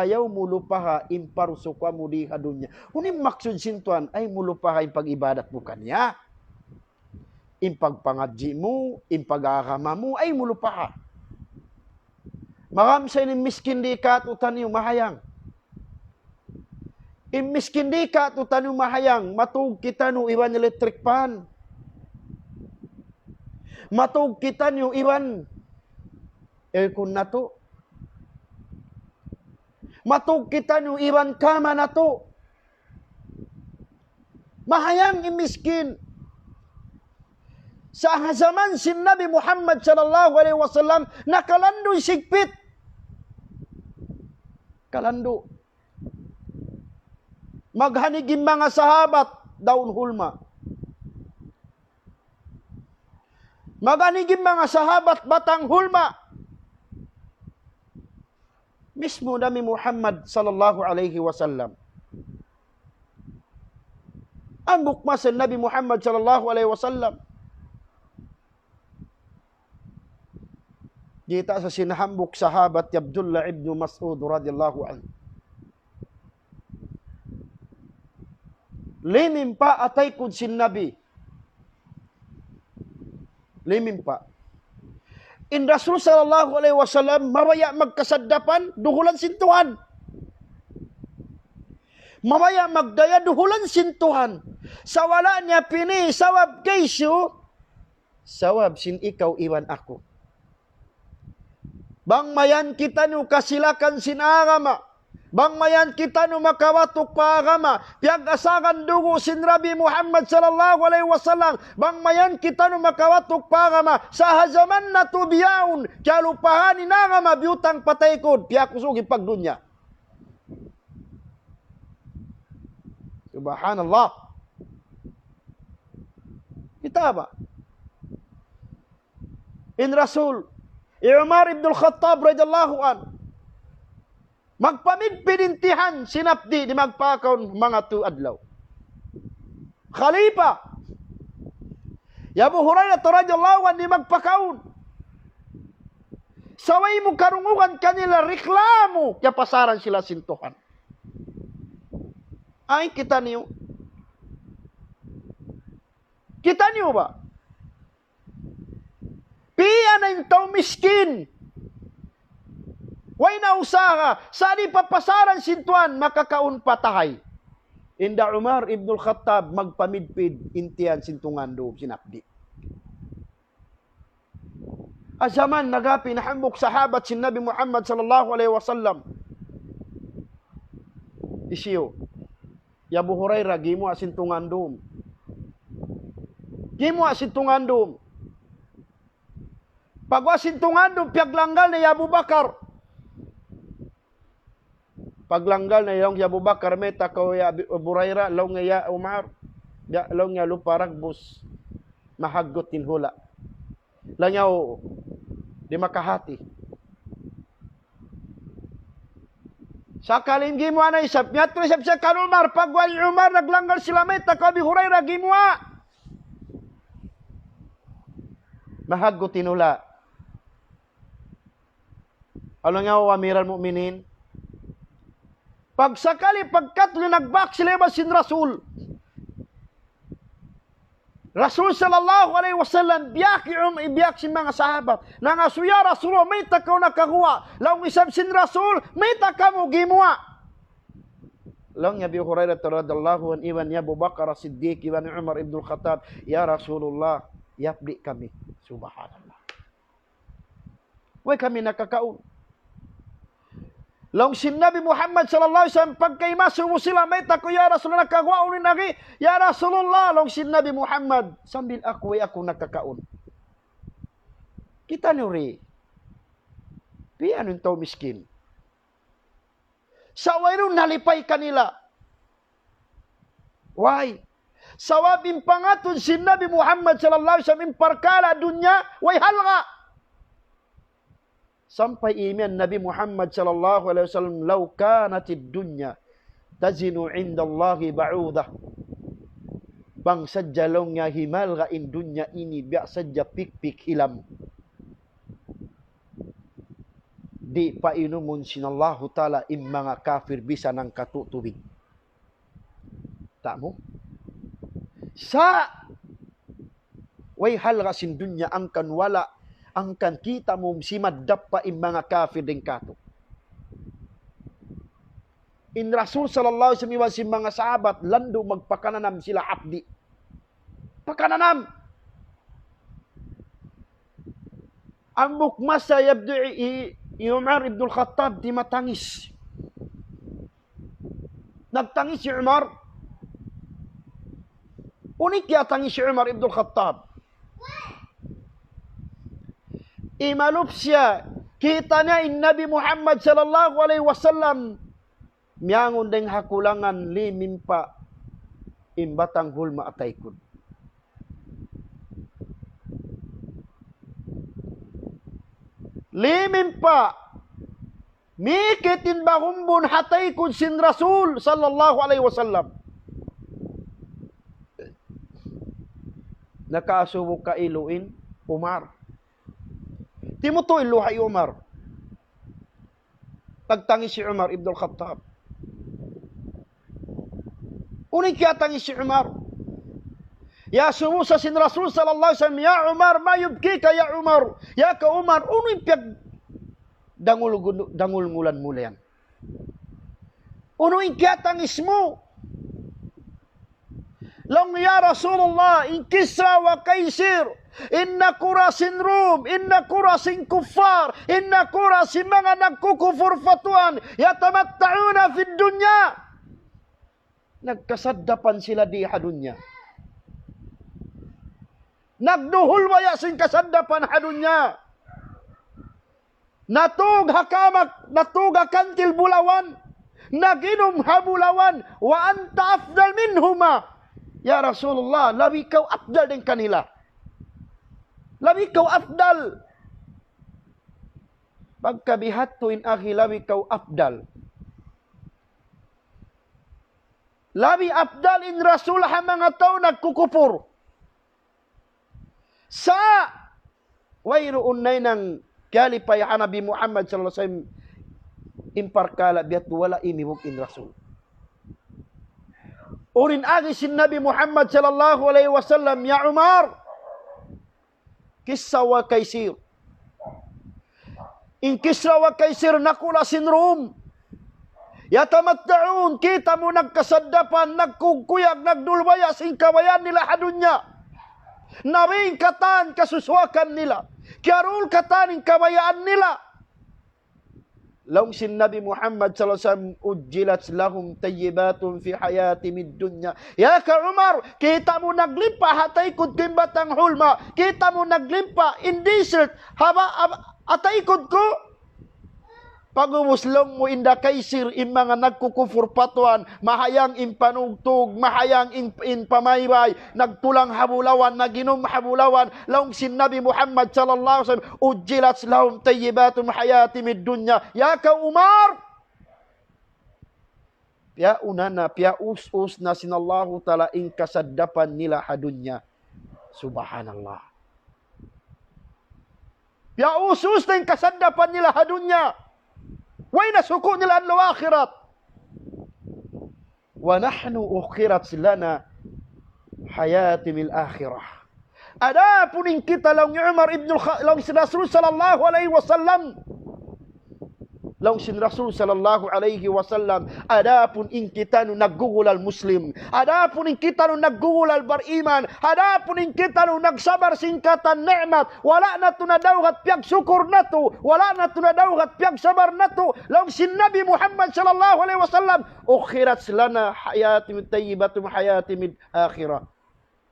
Ayaw mu lupaha in parsukuan mu di ha dunya. Unu in maksud sin Tuhan, ayaw mu lupaha in pag-ibadat mu kaniya. In pagpangadji' mu, in pag-agama mu, ayaw mu lupaha. Magam sa ini miskin di' katu' taniyu mahayang. In miskin di' katu' taniyu mahayang, matug kitaniyu iban electric fan. Matug kitaniyu iban aircon natu'. Matug kitaniyu iban kama natu'. Mahayang in miskin. Sa' ha jaman sin Nabi Muhammad sallallahu alayhi wasallam, nakalandu' in sigpit. Kalandu'. Maghanig in manga sahabat, daun hulma. Maghanig in manga sahabat, batang hulma. Mismu Nabi Muhammad sallallahu alayhi wasallam. Hambuuk masa Nabi Muhammad sallallahu alayhi wasallam. Kita' sa sin hambuuk sahabat hi Abdullah ibn Mas'ud radiyallahu anhu. Limimpa' ha taykud sin Nabi. Limimpa'. In Rasul sallallahu alayhi wasallam, mabaya' magkasaddapan, duhulan sin Tuhan. Mabaya' magdaya, duhulan sin Tuhan. Sa' wala' niya pini', sabab kaysu, sabab sin ikaw iban aku. Bang mayan kitaniyu kasilakan sin agama. Bang mayan kitaniyu makawatuk pa agama. Piyag-asaran dugu' sin Nabi Muhammad sallallahu alayhi wasallam. Bang mayan kitaniyu makawatuk pa agama. Sa' ha jaman natu' bihaun. Kiyalupahan in agama biyutang pa taykud. Piyakusug in pagdunya. Subhanallah. Kita' ba? In Rasul, hi Umar ibn al-Khattab radiyallahu anhu, magpamidpid in tiyan sin hapdi' di' magpakaun manga tū adlaw. Khalifa, hi Abu Hurairah radiyallahu anhu di' magpakaun. Sa' way mu karungugan kanila reklamu, kiyapasaran sila sin Tuhan. Ay, kitaniyu. Kitaniyu ba? Piyana in tau miskin. Way na usaha, sa' di' papasaran sin Tuhan, makakaun pa tahay. Hinda Umar ibnul Khattab magpamidpid in tiyan sin tungan dum sin hapdi'. Ha jaman nagapin hambuuk sahabat sin Nabi Muhammad sallallahu alayhi wasallam. Hisiyu? Hi Abu Hurairah, gimuwa' sin tungan dum. Gimuwa' sin tungan dum. Pagguwa' sin tungan dum, piyaglanggal niya hi Abu Bakar. Paglanggal niya, laung hi Abu Bakar, "Mayta' kaw ya Abi-, Abu Hurairah?" Laung niya, "Ya Umar, ya," laung niya, "lupa dagbus, mahaggut in hula'." Laung niya, "Uu, di' makahati." Sakali in gimuwa' na isab, miyadtu na isab siya kan Umar, pagguwa' hi Umar, naglanggal sila, "Mayta' kaw Abi Hurairah gimuwa'?" "Mahaggut in hula'." Laung niya, "O Amiral Mu'minin." Pagsakali pagkadtu nagbak sila iban sin Rasul. Rasul sallallahu alayhi wasallam, biyak, um, biyak sin manga sahabat. Nangasubu, "Ya Rasulullah, mayta' kaw nakaguwa'?" Laung isab sin Rasul, "Mayta' kamu gimuwa'?" Laung hi Abi Hurairah radhiyallahu anhu, iban hi Abu Bakar As-Siddiq, iban Umar ibnul Khattab, "Ya Rasulullah, hiyapdi' kami." Subhanallah. "Way kami nakakaun." Laung sin Nabi Muhammad sallallahu alayhi wasallam, pagka imasubu sila, "Mayta' kaw ya Rasulullah nakaguwa', unu in agi?" "Ya Rasulullah," laung sin Nabi Muhammad, "sambil aku, way aku nakakaun." Kitaniyu ri. Piyanu in tau miskin. Sa' wayruun nalipay kanila. Way. Sabab in pangatud sin Nabi Muhammad sallallahu alayhi wasallam in parkala' dunya, way halga'. Sampay imiyan Nabi Muhammad sallallahu alayhi wasallam, "لو كانت الدنيا تزن عند الله بعوضة." Bang sadja laung niya himalga' in dunya ini, biya' sadja pikpik hilam. Di' painumun sin Allahu Ta'ala in manga kafir bisan hangkatu' tubig. Tamu? Sa' way halga' sin dunya hangkan wala', hangkan kita' mu simaddap pa in manga kafir dayn kātu'. In Rasul sallallahu alayhi wasallam iban sin manga sahabat, landu' magpakananam sila hapdi'. Pakananam. Hambuuk masa yabdu hi, hi Umar ibn al-Khattab di' matangis. Nagtangis hi Umar. Unu in kiyatangis hi Umar ibn al-Khattab? Imalup siya, kita' niya in Nabi Muhammad sallallahu alayhi wasallam miyangun dayn ha kulangan limimpa' in batang hulma' ha taykud. Limimpa', mikit in bahumbun ha taykud sin Rasul sallallahu alayhi wasallam. Nakaasubu kailu in Umar. Timutu' in luha' hi Umar. Nagtangis hi Umar ibn al-Khattab. Unu in kiyatangis hi Umar? Iyasubu sa sin Rasul sallallahu alayhi wasallam, "Ya Umar, ما يبكيك يا عمر؟" Ya kaw Umar, unu in piyagdangul-, dangul-ngulan mu yan? Unu in kiyatangis mu? Laung, "Ya Rasulullah, in Kisra wa Kaisir, in nakura' sin Rum, in nakura' sin kuffar, in nakura' sin manga nagkukupur pa Tuhan, يتمتعون في الدنيا." Nagkasaddapan sila di ha dunya. Nagduhul-waya' sin kasaddapan ha dunya. Natug ha kamak, natug ha kantil bulawan, nag-inum ha bulawan, وأنت أفضل منهما. Ya Rasulullah, labi kaw afdal dayn kanila. Labi kaw afdal. Pagka biya' hādtu in akhi, labi kaw afdal. Labi afdal in Rasul ha manga tau nagkukupur. Sa' wayruun nahinang kiyalipay ha Nabi Muhammad sallallahu alayhi wasallam in parkala' biya' hādtu, wala' imibug in Rasul. Unu in agi sin Nabi Muhammad sallallahu alayhi wasallam, "Ya Umar, Kisra wa Kaisir." In Kisra wa Kaisir nakura' sin Rum. يتمتعون, kita' mu nagkasaddapan, nagkukuyag, nagduhul-waya' sin kabayaan nila ha dunya. Nabing katan kasusuwakan nila. Kiyarul katan in kabayaan nila. Laung sin Nabi Muhammad sallallahu alayhi wasallam, "عجلت لهم طيبات في حياتهم الدنيا." Ya kaw Umar, kita' mu naglimpa ha taykud ku in batang hulma', kita' mu naglimpa in desert, haba, haba, ha taykud ku. Pag'ubus laung mu in da Kaisir, in manga nagkukupur pa Tuhan, mahayang in panugtug, mahayang in, in pamaybay, nagtulang ha bulawan, nag-inum ha bulawan, laung sin Nabi Muhammad sallallahu alayhi wasallam, "عجلت لهم طيبات حياتهم الدنيا." Ya kaw Umar, piyauna na, piyaus-us na sin Allahu Ta'ala in kasaddapan nila ha dunya. Subhanallah. Piyaus-us na in kasaddapan nila ha dunya. Way na suku' nila adlaw akhirat. ونحن أخرت لنا حياتنا الآخرة. Adapun in kita, laung Umar ibn al-Kha-, laung sin Rasul sallallahu alayhi wasallam. Laung sin Rasul sallallahu alayhi wasallam, adapun in kitaniyu naggugulal Muslim, adapun in kitaniyu naggugulal bariman, adapun in kitaniyu nagsabar sin katan ni'mat, wala' natu' nadawhat piyagsukur natu', wala' natu' nadawhat piyagsabar natu', laung sin Nabi Muhammad sallallahu alayhi wasallam, أخرت لنا حياة طيبة حياة الآخرة.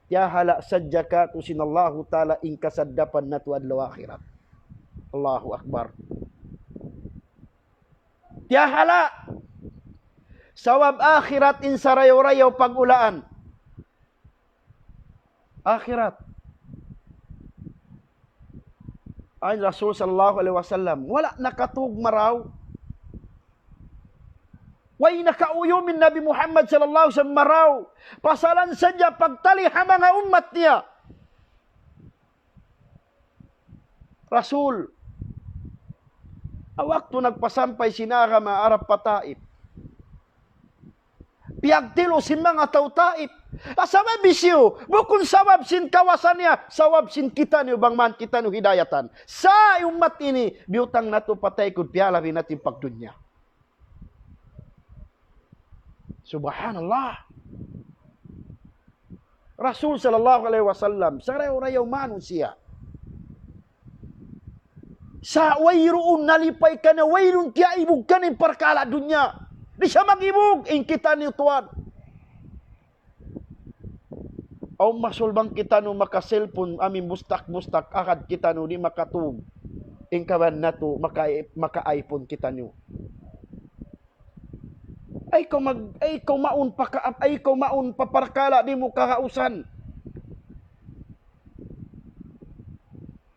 Tiyahala' sadja kātu' sin Allahu Ta'ala in kasaddapan natu' adlaw akhirat. Allahu Akbar. Tiyahala'. Sabab akhirat in sarayaw-rayaw paghulaan. Akhirat. Awn Rasul sallallahu alayhi wasallam, wala' nakatug marayaw. Way nakauyum in Nabi Muhammad sallallahu alayhi wasallam marayaw. Pasalan sadja pagtali ha manga ummat niya. Rasul, Waktu nagpasampay sin agama Arab pa Taif, piyagtilu' sin manga tau Taif. Sabab hisiyu? Bukun sabab sin kawasa niya, sabab sin kitaniyu bang man kitaniyu hidayatan. Sa' ummat ini, biyutang natu' pa taykud, piyalabi natu' in pagdunya. Subhanallah. Rasul sallallahu alayhi wasallam, sarayaw-rayaw manusiya'. Sa' wayruun nalipay kaniya, wayruun tiyaibug kaniya in parkala' dunya. Di' siya mag-ibug, in kitaniyu tuwan. Awn masul bang kitaniyu maka-cellphone, amu in bustak-bustak, agad kitaniyu di' makatug. In kaban natu', maka, maka-iPhone kitaniyu. Ay kaw mag-, ay kaw mawn pa ka-, ay kaw mawn pa parkala' di' mu kagausan.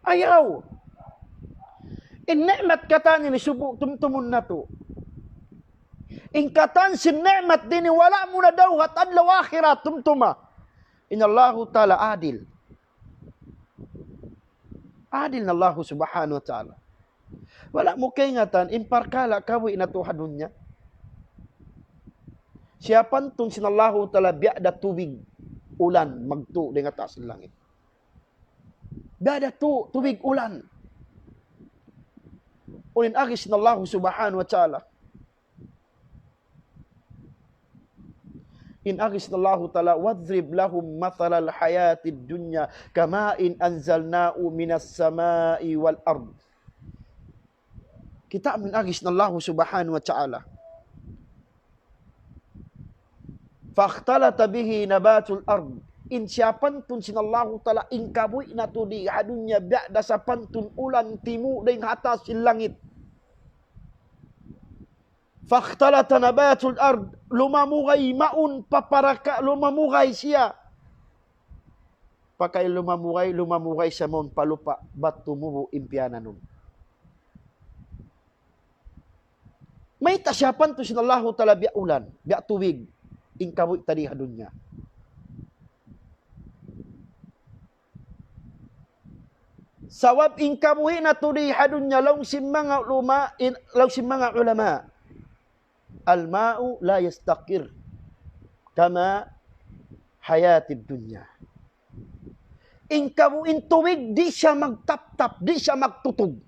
Ayaw. In ni'mat katan ini subu' tumtumun natu'. In katan sin ni'mat dini wala' mu na dawhat adlaw akhirat, tumtuma. In Allahu Ta'ala adil. Adil in Allahu Subhanahu wa Ta'ala. Wala' mu kaingatan, in parkala' kabuhi' natu' ha dunya. Siyapantun sin Allahu Ta'ala biya' da tubig ulan magtu' dayn ha taas sin langit. Biya' da tu-, tubig ulan. Unu in agi sin Allahu Subhanahu wa Ta'ala. In agi sin Allahu Ta'ala, وَاضْرِبْ لَهُمْ مَثَلَ الْحَيَاةِ الدُّنْيَا كَمَاءٍ أَنْزَلْنَاهُ مِنَ السَّمَاءِ وَالْأَرْضِ. Kita' mu in agi sin Allahu Subhanahu wa Ta'ala. فَاخْتَلَطَ بِهِ نَبَاتُ الْأَرْضِ. In siyapantun sin Allahu Ta'ala, in kabuhi' natu' di ha dunya biya' da sapantun ulan timu' dayn ha taas sin langit. فَاخْتَلَطَ نَبَاتُ الْأَرْضِ, lumamugay mawn pa paraka-, lumamugay siya. Pagka lumamugay, lumamugay siya mawn pa lupa', bat tumubu' in piyananum. Mayta' siyapantun sin Allahu Ta'ala biya' ulan, biya' tubig, in kabuhi' ta di ha dunya. Sabab in kabuhi' natu' di ha dunya, laung sin manga ulama, in, laung sin manga ulama, الْمَاءُ لَا يَسْتَقِرُّ كَمَاءِ الْحَيَاةِ الدُّنْيَا. In kabu-, in tubig, di' siya magtaptap, di' siya magtutug.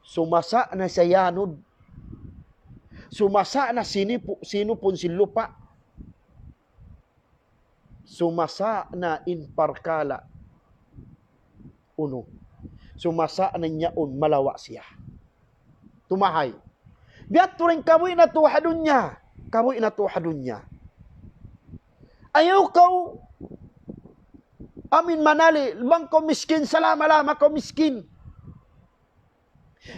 Sumasa' na siya yanud. Sumasa' na sinipu-, sinupun sin lupa'. Sumasa' na in parkala'. Unu. Sumasa' na in yaun malawa' siya. Tumahay. Biya' tuud in kabuhi' natu' ha dunya. Kabuhi' natu' ha dunya. Ayaw kaw amin manali', bang kaw miskin, salama-lama kaw miskin.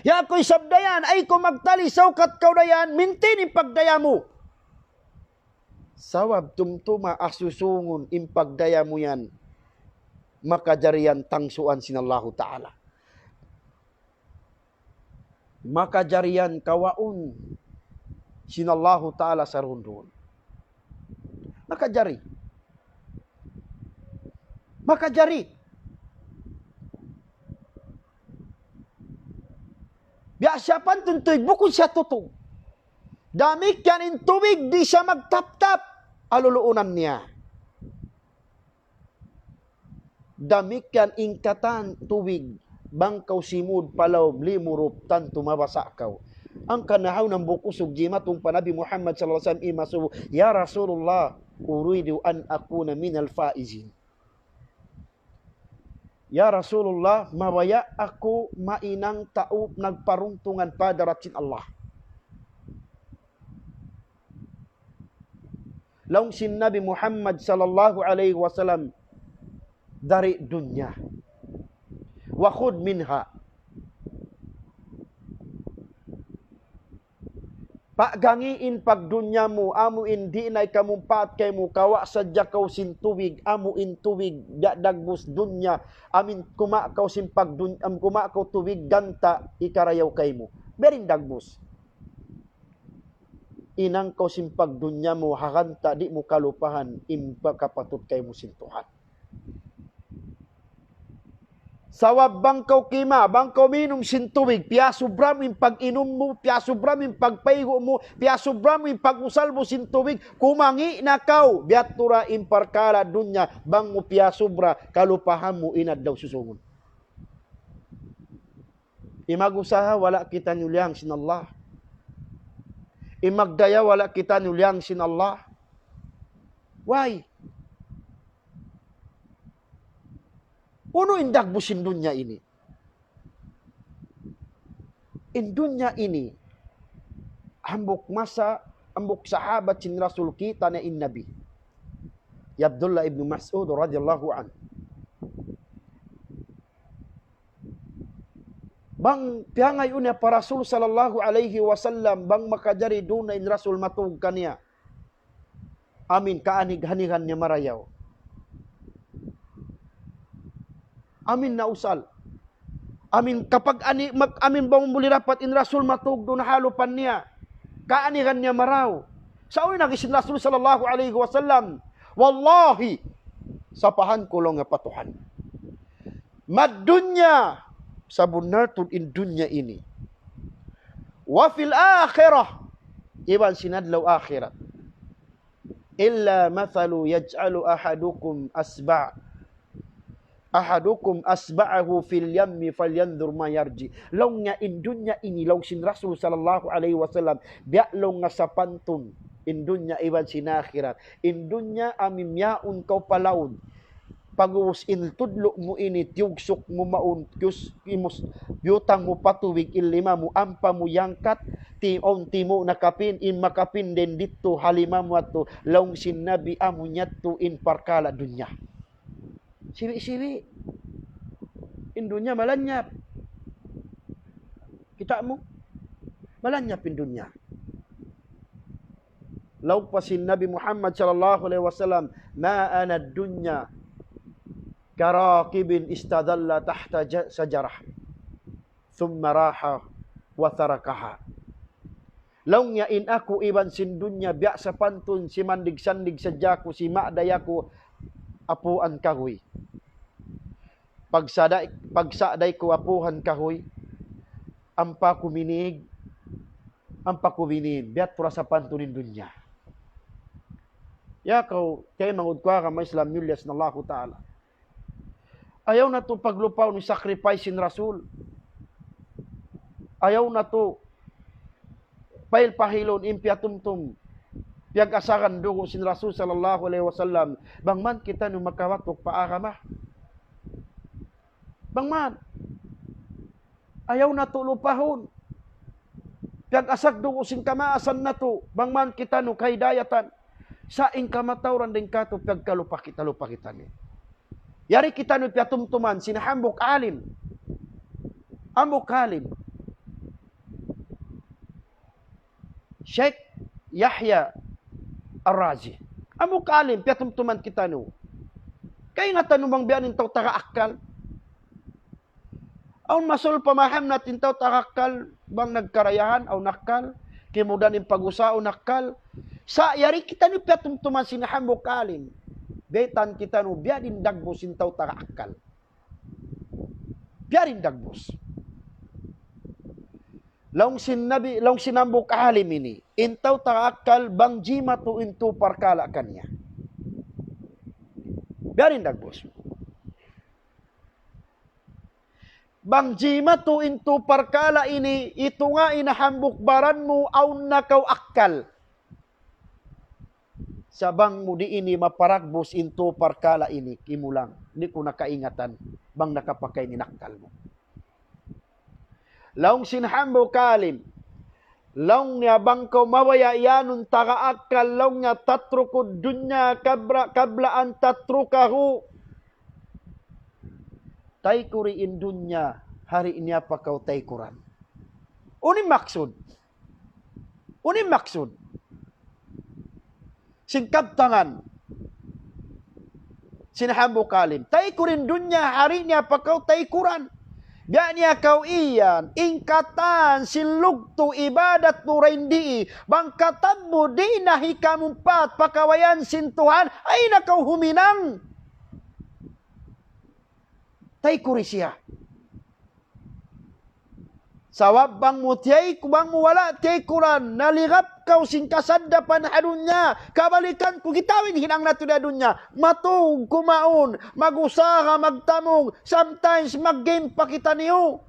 Ya kaw isab dayan, ay kaw magtali, saukat kaw dayan, mintin in pagdaya mu. Sabab tumtuma asusungun in pagdaya mu yan, makajari yan tangsuan sin Allahu Ta'ala. Makajari yan kawaun sin Allahu Ta'ala sarundun. Makajari. Makajari. Biya' siyapantun tubig, bukun siya tutug. Damikkiyan in tubig, di' siya magtaptap. Aluluunan niya. Damikkiyan in katan tubig, bang kaw simud pa lawm limurup tantu mabasa' kaw. Hangkan nahaw na in bukusug jimatun pa Nabi Muhammad sallallahu alayhi wasallam, imasubu, "Ya Rasulullah, أريد أن أكون من الفائزين." Ya Rasulullah, mabaya' aku mahinang tau nagparuntungan pa hadarat sin Allah. Laung sin Nabi Muhammad sallallahu alayhi wasallam, dari dunya. وخذ منها. Paggangi in pagdunya mu, amu in di' na ikamumpaat kaymu, kawa' sadja kaw sin tubig, amu in tubig, da-, dagbus dunya, amu in kuma' kaw sin pagdun-, am, kuma' kaw tubig ganta', ikarayaw kaymu. Biya' diin dagbus. Hinang kaw sin pagdunya mu, ha ganta' di' mu kalupahan, in pagkapatut kaymu sin Tuhan. Sabab bang kaw kima, bang kaw minum sin tubig, piyasubra mu in pag-inum mu, piyasubra mu in pagpaygu' mu, piyasubra mu in pag-usal mu sin tubig, kumangi' na kaw, biya' tuud in parkala' dunya, bang mu piyasubra, kalupahan mu in adlaw susungun. In mag-usaha, wala' kitaniyu liyang sin Allah. In magdaya, wala' kitaniyu liyang sin Allah. Why? Unu in dagbus sin dunya ini? In dunya ini, hambuuk masa, hambuuk sahabat sin Rasul kita' na in Nabi. Hi Abdullah ibn Mas'ud radiyallahu anhu. Bang piyangayuun niya pa Rasul sallallahu alayhi wasallam, bang makajari duun na in Rasul matug kaniya. Amin, kaanighanigan niya marayaw. Amin na usal. Amin kapag ani, mag, amin bang buli dapat in Rasul matug duun ha halupan niya. Kaanigan niya marayaw. Sa' unu in agi sin Rasul sallallahu alayhi wasallam. Wallahi, sapahan ku laung niya pa Tuhan. Mad dunya, sabunnal tuud in dunya ini. Wa fil akhirah, iban sin adlaw akhirat. Illa mathalu yaj'alu ahadukum asba', ahadukum asba'ahu fil yammi falyanzur ma yarji. Laung niya in dunya ini, laung sin Rasul sallallahu alayhi wasallam, biya' laung niya sapantun in dunya iban sin akhirat. In dunya amu in miyawn kaw pa laud. Pag'ubus in tudlu' mu ini, tiyugsuk mu mawn, kiyus-, kimus-, biyutang mu pa tubig in lima mu, ampa mu yangkat, ti-, awn timu' na kapin, in makapin dayn didtu ha lima mu yadtu, laung sin Nabi amu yadtu in parkala' dunya. Sibi'-sibi'. In dunya malanyap. Kita' mu? Malanyap in dunya. Laung pa sin Nabi Muhammad sallallahu alayhi wasallam, ما أنا الدنيا كراكب استظل تحت ج-، شجرة ثم راح وتركها. Laung niya in aku iban sin dunya biya' sapantun simandig-sandig sadja aku, simagday aku apuan kahuy. Pagsaday, pagsaday ku apuan kahuy, ampa ku minig, ampa ku binin, biya' tuud sapantun in dunya. Ya kaw, kay mangud ku ha agama Islam, miyulliya sin Allahu Ta'ala. Ayaw natu' paglupahun in sacrifice sin Rasul. Ayaw natu' pahil-pahilun in piyatumtum, piyag-asagan dugu' sin Rasul sallallahu alayhi wasallam. Bang man kitaniyu makawatuk pa agama. Bang man. Ayaw natu' lupahun. Piyag-asag dugu' sin kamaasan natu', bang man kitaniyu kahidayatan. Sa' in kamatauran dayn kātu', piyagkalupa kita, lupa kitaniyu. Yari kitaniyu piyatumtuman sin hambuuk alim. Hambuuk alim. Sheikh Yahya Ar-Razi. Hambuuk alim, piyatumtuman kitaniyu. Kaingatan niyu bang biya' ini in tau taga akkal? Awn masul pamaham natu' in tau taga akkal, bang nagkarayahan, awn akkal, kimugdan in pag-usaha, awn akkal. Sa' yari kitaniyu piyatumtuman sin hambuuk alim. Baytaan kitaniyu, biya' diin dagbus sin tau taga akkal. Biya' diin dagbus. Laung sin Nabi, laung sin hambuuk alim ini, in tau taga akkal bang jimatu in tū parkala' kaniya. Biya' diin dagbus. Bang jimatu in tū parkala' ini, itunga in hambuuk baran mu awn na kaw akkal. Sa' bang mu di' ini maparagbus in tū parkala' ini, kimulang. Di' ku na kaingatan, bang nakapakain in akkal mu. Laung sin hambuuk alim, laung niya bang kaw mabaya' iyanun taga akkal, laung niya تترك الدنيا قبل، قبل أن تتركه. Taykuri in dunya, ha di' niya pa kaw taykuran. Unu in maksud? Unu in maksud? Sin kabtangan sin hambuuk alim. Taykuri in dunya, ha di' niya pa kaw taykuran. Biya' niya kaw iyan, in katan sin lugtu' ibadat mu dayn di, bang katan mu di' na hikamumpat pa kabayaan sin Tuhan, ayaw na kaw huminang. Taykuri siya. Sabab bang mu tiyayku-, bang mu wala' tiyaykuran, naligap kaw sin kasaddapan ha dunya. Kabalikan ku, kitaa in hinang natu' ha dunya. Matug, kumaun, mag-usaha, magtamung, sometimes mag-game pa kitaniyu.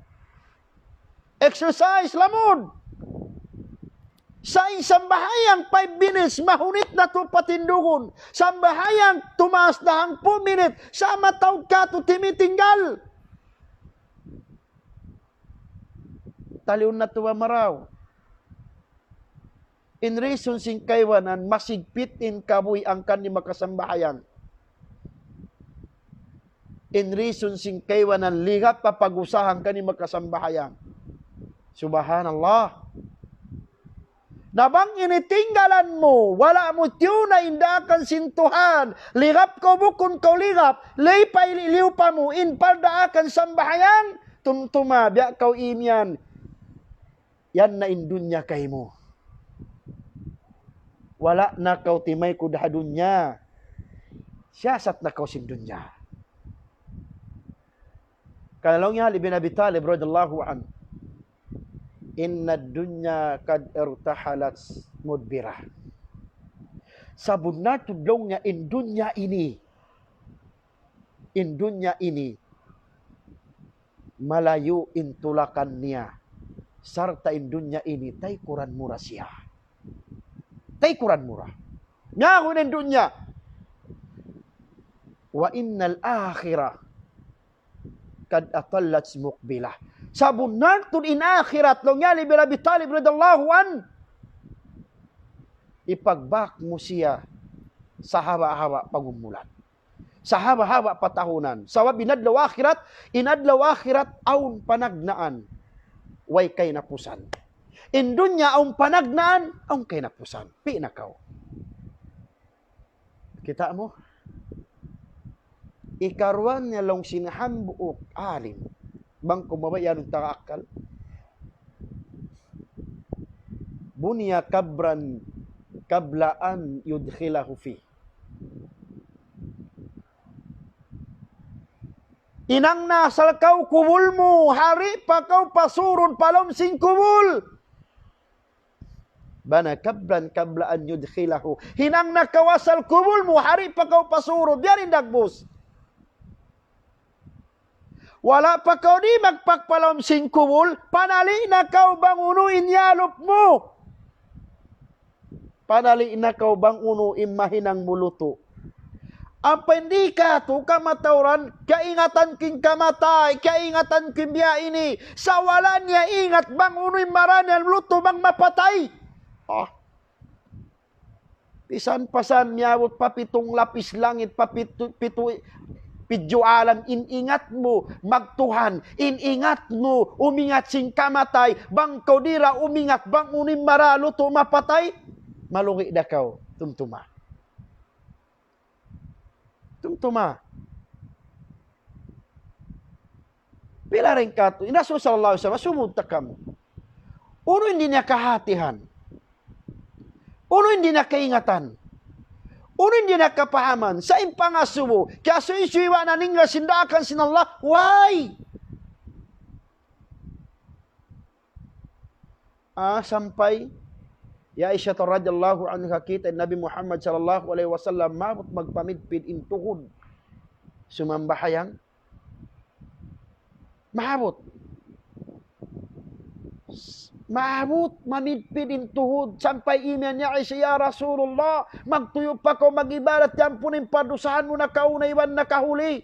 Exercise, lamud. Sa' in sambahayang five minutes, mahunit natu' patindugun. Sambahayang tumaas na hangpu' minute, sa' mataud katu' timitinggal. Taliun natu' ba marayaw? In reason sin kaibanan, masigpit in kabuhi' hangkan di' makasambahayang. In reason sin kaibanan, ligap pa pag-usaha hangkan di' makasambahayang. Subhanallah. Na bang ini tinggalan mu, wala' mu tiyuna' in daakan sin Tuhan, ligap kaw bukun kaw ligap, lay pa ili-, liyupa mu, in pardaakan sambahayang, tumtuma, biya' kaw imiyan, yan na in dunya kaymu. Wala' na kaw timaykud ha dunya. Siyasat na kaw sin dunya. Karna' laung hi Ali bin Abi Talib radiyallahu anhu, إن الدنيا قد ارتحلت مدبرة. Sabunnal tuud laung niya in dunya ini, in dunya ini, malayu' in tulakan niya, sarta' in dunya ini taykuran mu ra siya. Taykuran mu ra. Nyahu in dunya. وإن الآخرة قد أطلت مقبلة. Sabunnal tuud in akhirat, laung hi Ali bin Abi Talib radiyallahu anhu, ipagbak mu siya sahaba'-haba' pagumulan. Sahaba'-haba' patahunan. Sabab in adlaw akhirat, in adlaw akhirat awn panagnaan, way kahinapusan. In dunya awn panagnaan, awn kahinapusan. Pī' na kaw. Kita' mu? Ikaruwa niya laung sin hambuuk alim. Bang kaw mabaya' yan taga akkal. بني قبرا قبل أن يدخله فيه. Hinang na asal kaw kubul mu, ha di' pa kaw pasurun pa lawm sin kubul. بنى قبرا قبل أن يدخله. Hinang na kaw asal kubul mu, ha di' pa kaw pasurun, biya' diin dagbus. Wala' pa kaw di' magpakpalawm sin kubul, panali' na kaw bang unu in iyalup mu. Panali' na kaw bang unu in mahinang mu lutu'. Ampa in di' katu' kamatauran, kaingatan ku in kamatay, kaingatan ku in biya' ini. Sa' wala' niya ingat bang unu in marā niya lutu' bang mapatay. Ah. Pisan pa sa' miyabut pa pitung lapis langit, pa pitu, pitu, pidju alam, in ingat mu magtuhan, in ingat mu umingat sin kamatay, bang kaw di' da umingat bang unu in marā lutu' mapatay, malugi' da kaw, tumtuma. Tumtuma. Pila dayn katu', in Rasul sallallahu alayhi wasallam, sumud ta kamu. Unu in di' niya kahatihan? Unu in di' niya kaingatan? Unu in di' niya kapahaman? Sa' in pangasubu, kiyasuy-suy iban naningga sin daakan sin Allah, why? Ah, sampay, hi Aisha radiyallahu anha kita' in Nabi Muhammad sallallahu alayhi wasallam, maabut magpamidpid in tuhud. Sumambahayang. Maabut. Maabut, mamidpid in tuhud. Sampay imiyan hi Aisha, "Ya Rasulullah, magtuyu' pa kaw mag-ibadat, iyampun in pardusahan mu nakauna iban nakahuli."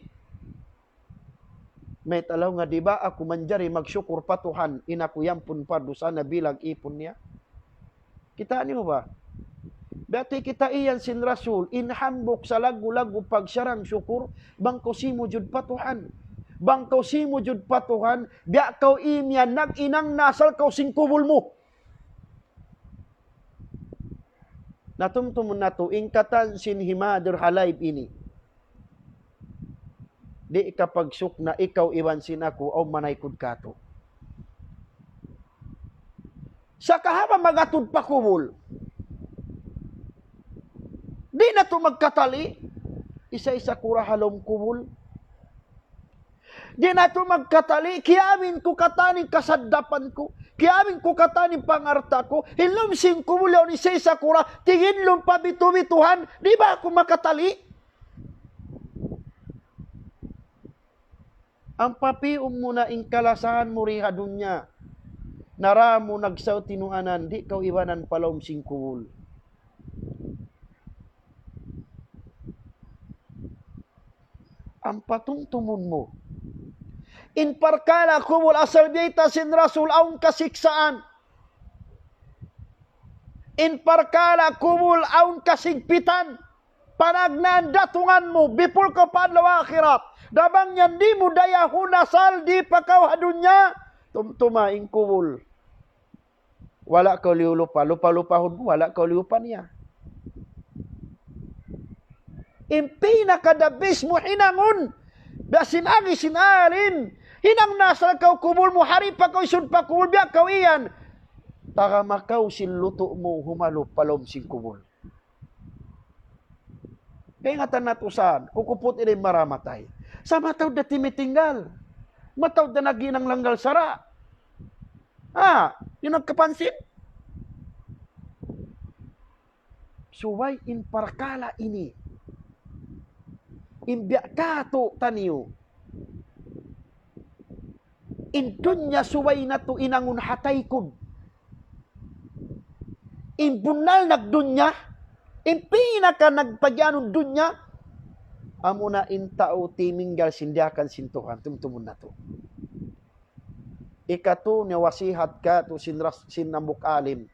Mayta' laung niya, di' ba aku manjari magsukur pa Tuhan, in aku iyampun pardusahan na bilang ipun niya? Kita' niyu ba? Biya' ha yan kita' iyan sin Rasul, in hambuuk salaggu'-laggu' pagsarang-sukur, bang kaw simujud pa Tuhan. Bang kaw simujud pa Tuhan, biya' kaw imiyan nag-inang na asal kaw sin kubul mu. Na tumtumun natu', in katan sin himadir ha live ini. Di' kapagsukna' ikaw iban sin aku, awn manaykud katu'. Sa' kahaba' magatud pa kubul. Di' natu' magkatali', isa-isa kura ha lawm kubul. Di' na tu magkatali, kiyamin ku katan in kasaddapan ku. Kiyamin ku katan in pangalta' ku. In lawm sin kubul yaun in sisa kura, tigin lawm pa bitu-bituhan, di' ba aku makatali? Ampa pi'un mu na in kalasahan mu di ha dunya. Nara mu nagsaw tinuanan, di' kaw ibanan pa lawm sin kubul. Ampa tumtumun mu. In parkala' kubul asal biyayta' sin Rasul awn kasiksaan. In parkala' kubul awn kasigpitan. Panagnaan datungan mu, before kaw pa adlaw akhirat. Na bang yan di' mu dayahun asal di' pa kaw ha dunya, tumtuma in kubul. Wala' kaw liyulupa, lupa-lupahun mu, wala' kaw liyupa niya. In pinaka the best mu hinangun, biya' sin agi sin alim, hinang na asal kaw kubul mu, ha di' pa kaw isud pa kubul, biya' kaw iyan. Tagama kaw sin lutu' mu, humalup pa lawm sin kubul. Kaingatan natu' saan, kukuput ini maramatay. Sa' mataud da timitinggal. Mataud da naghinang langgal sara'. Ha, di' nagkapansin. Subay in parkala' ini. In biya' katu' taniyu. In dunya subay natu' hinangun ha taykud. In bunnal nagdunya, in pinaka nagpagiyanun dunya, amuna in tau timinggal sin diyaak sin Tuhan, tumtumun natu'. Ikatu niya wasihat katu' sin ras-, sin hambuuk alim.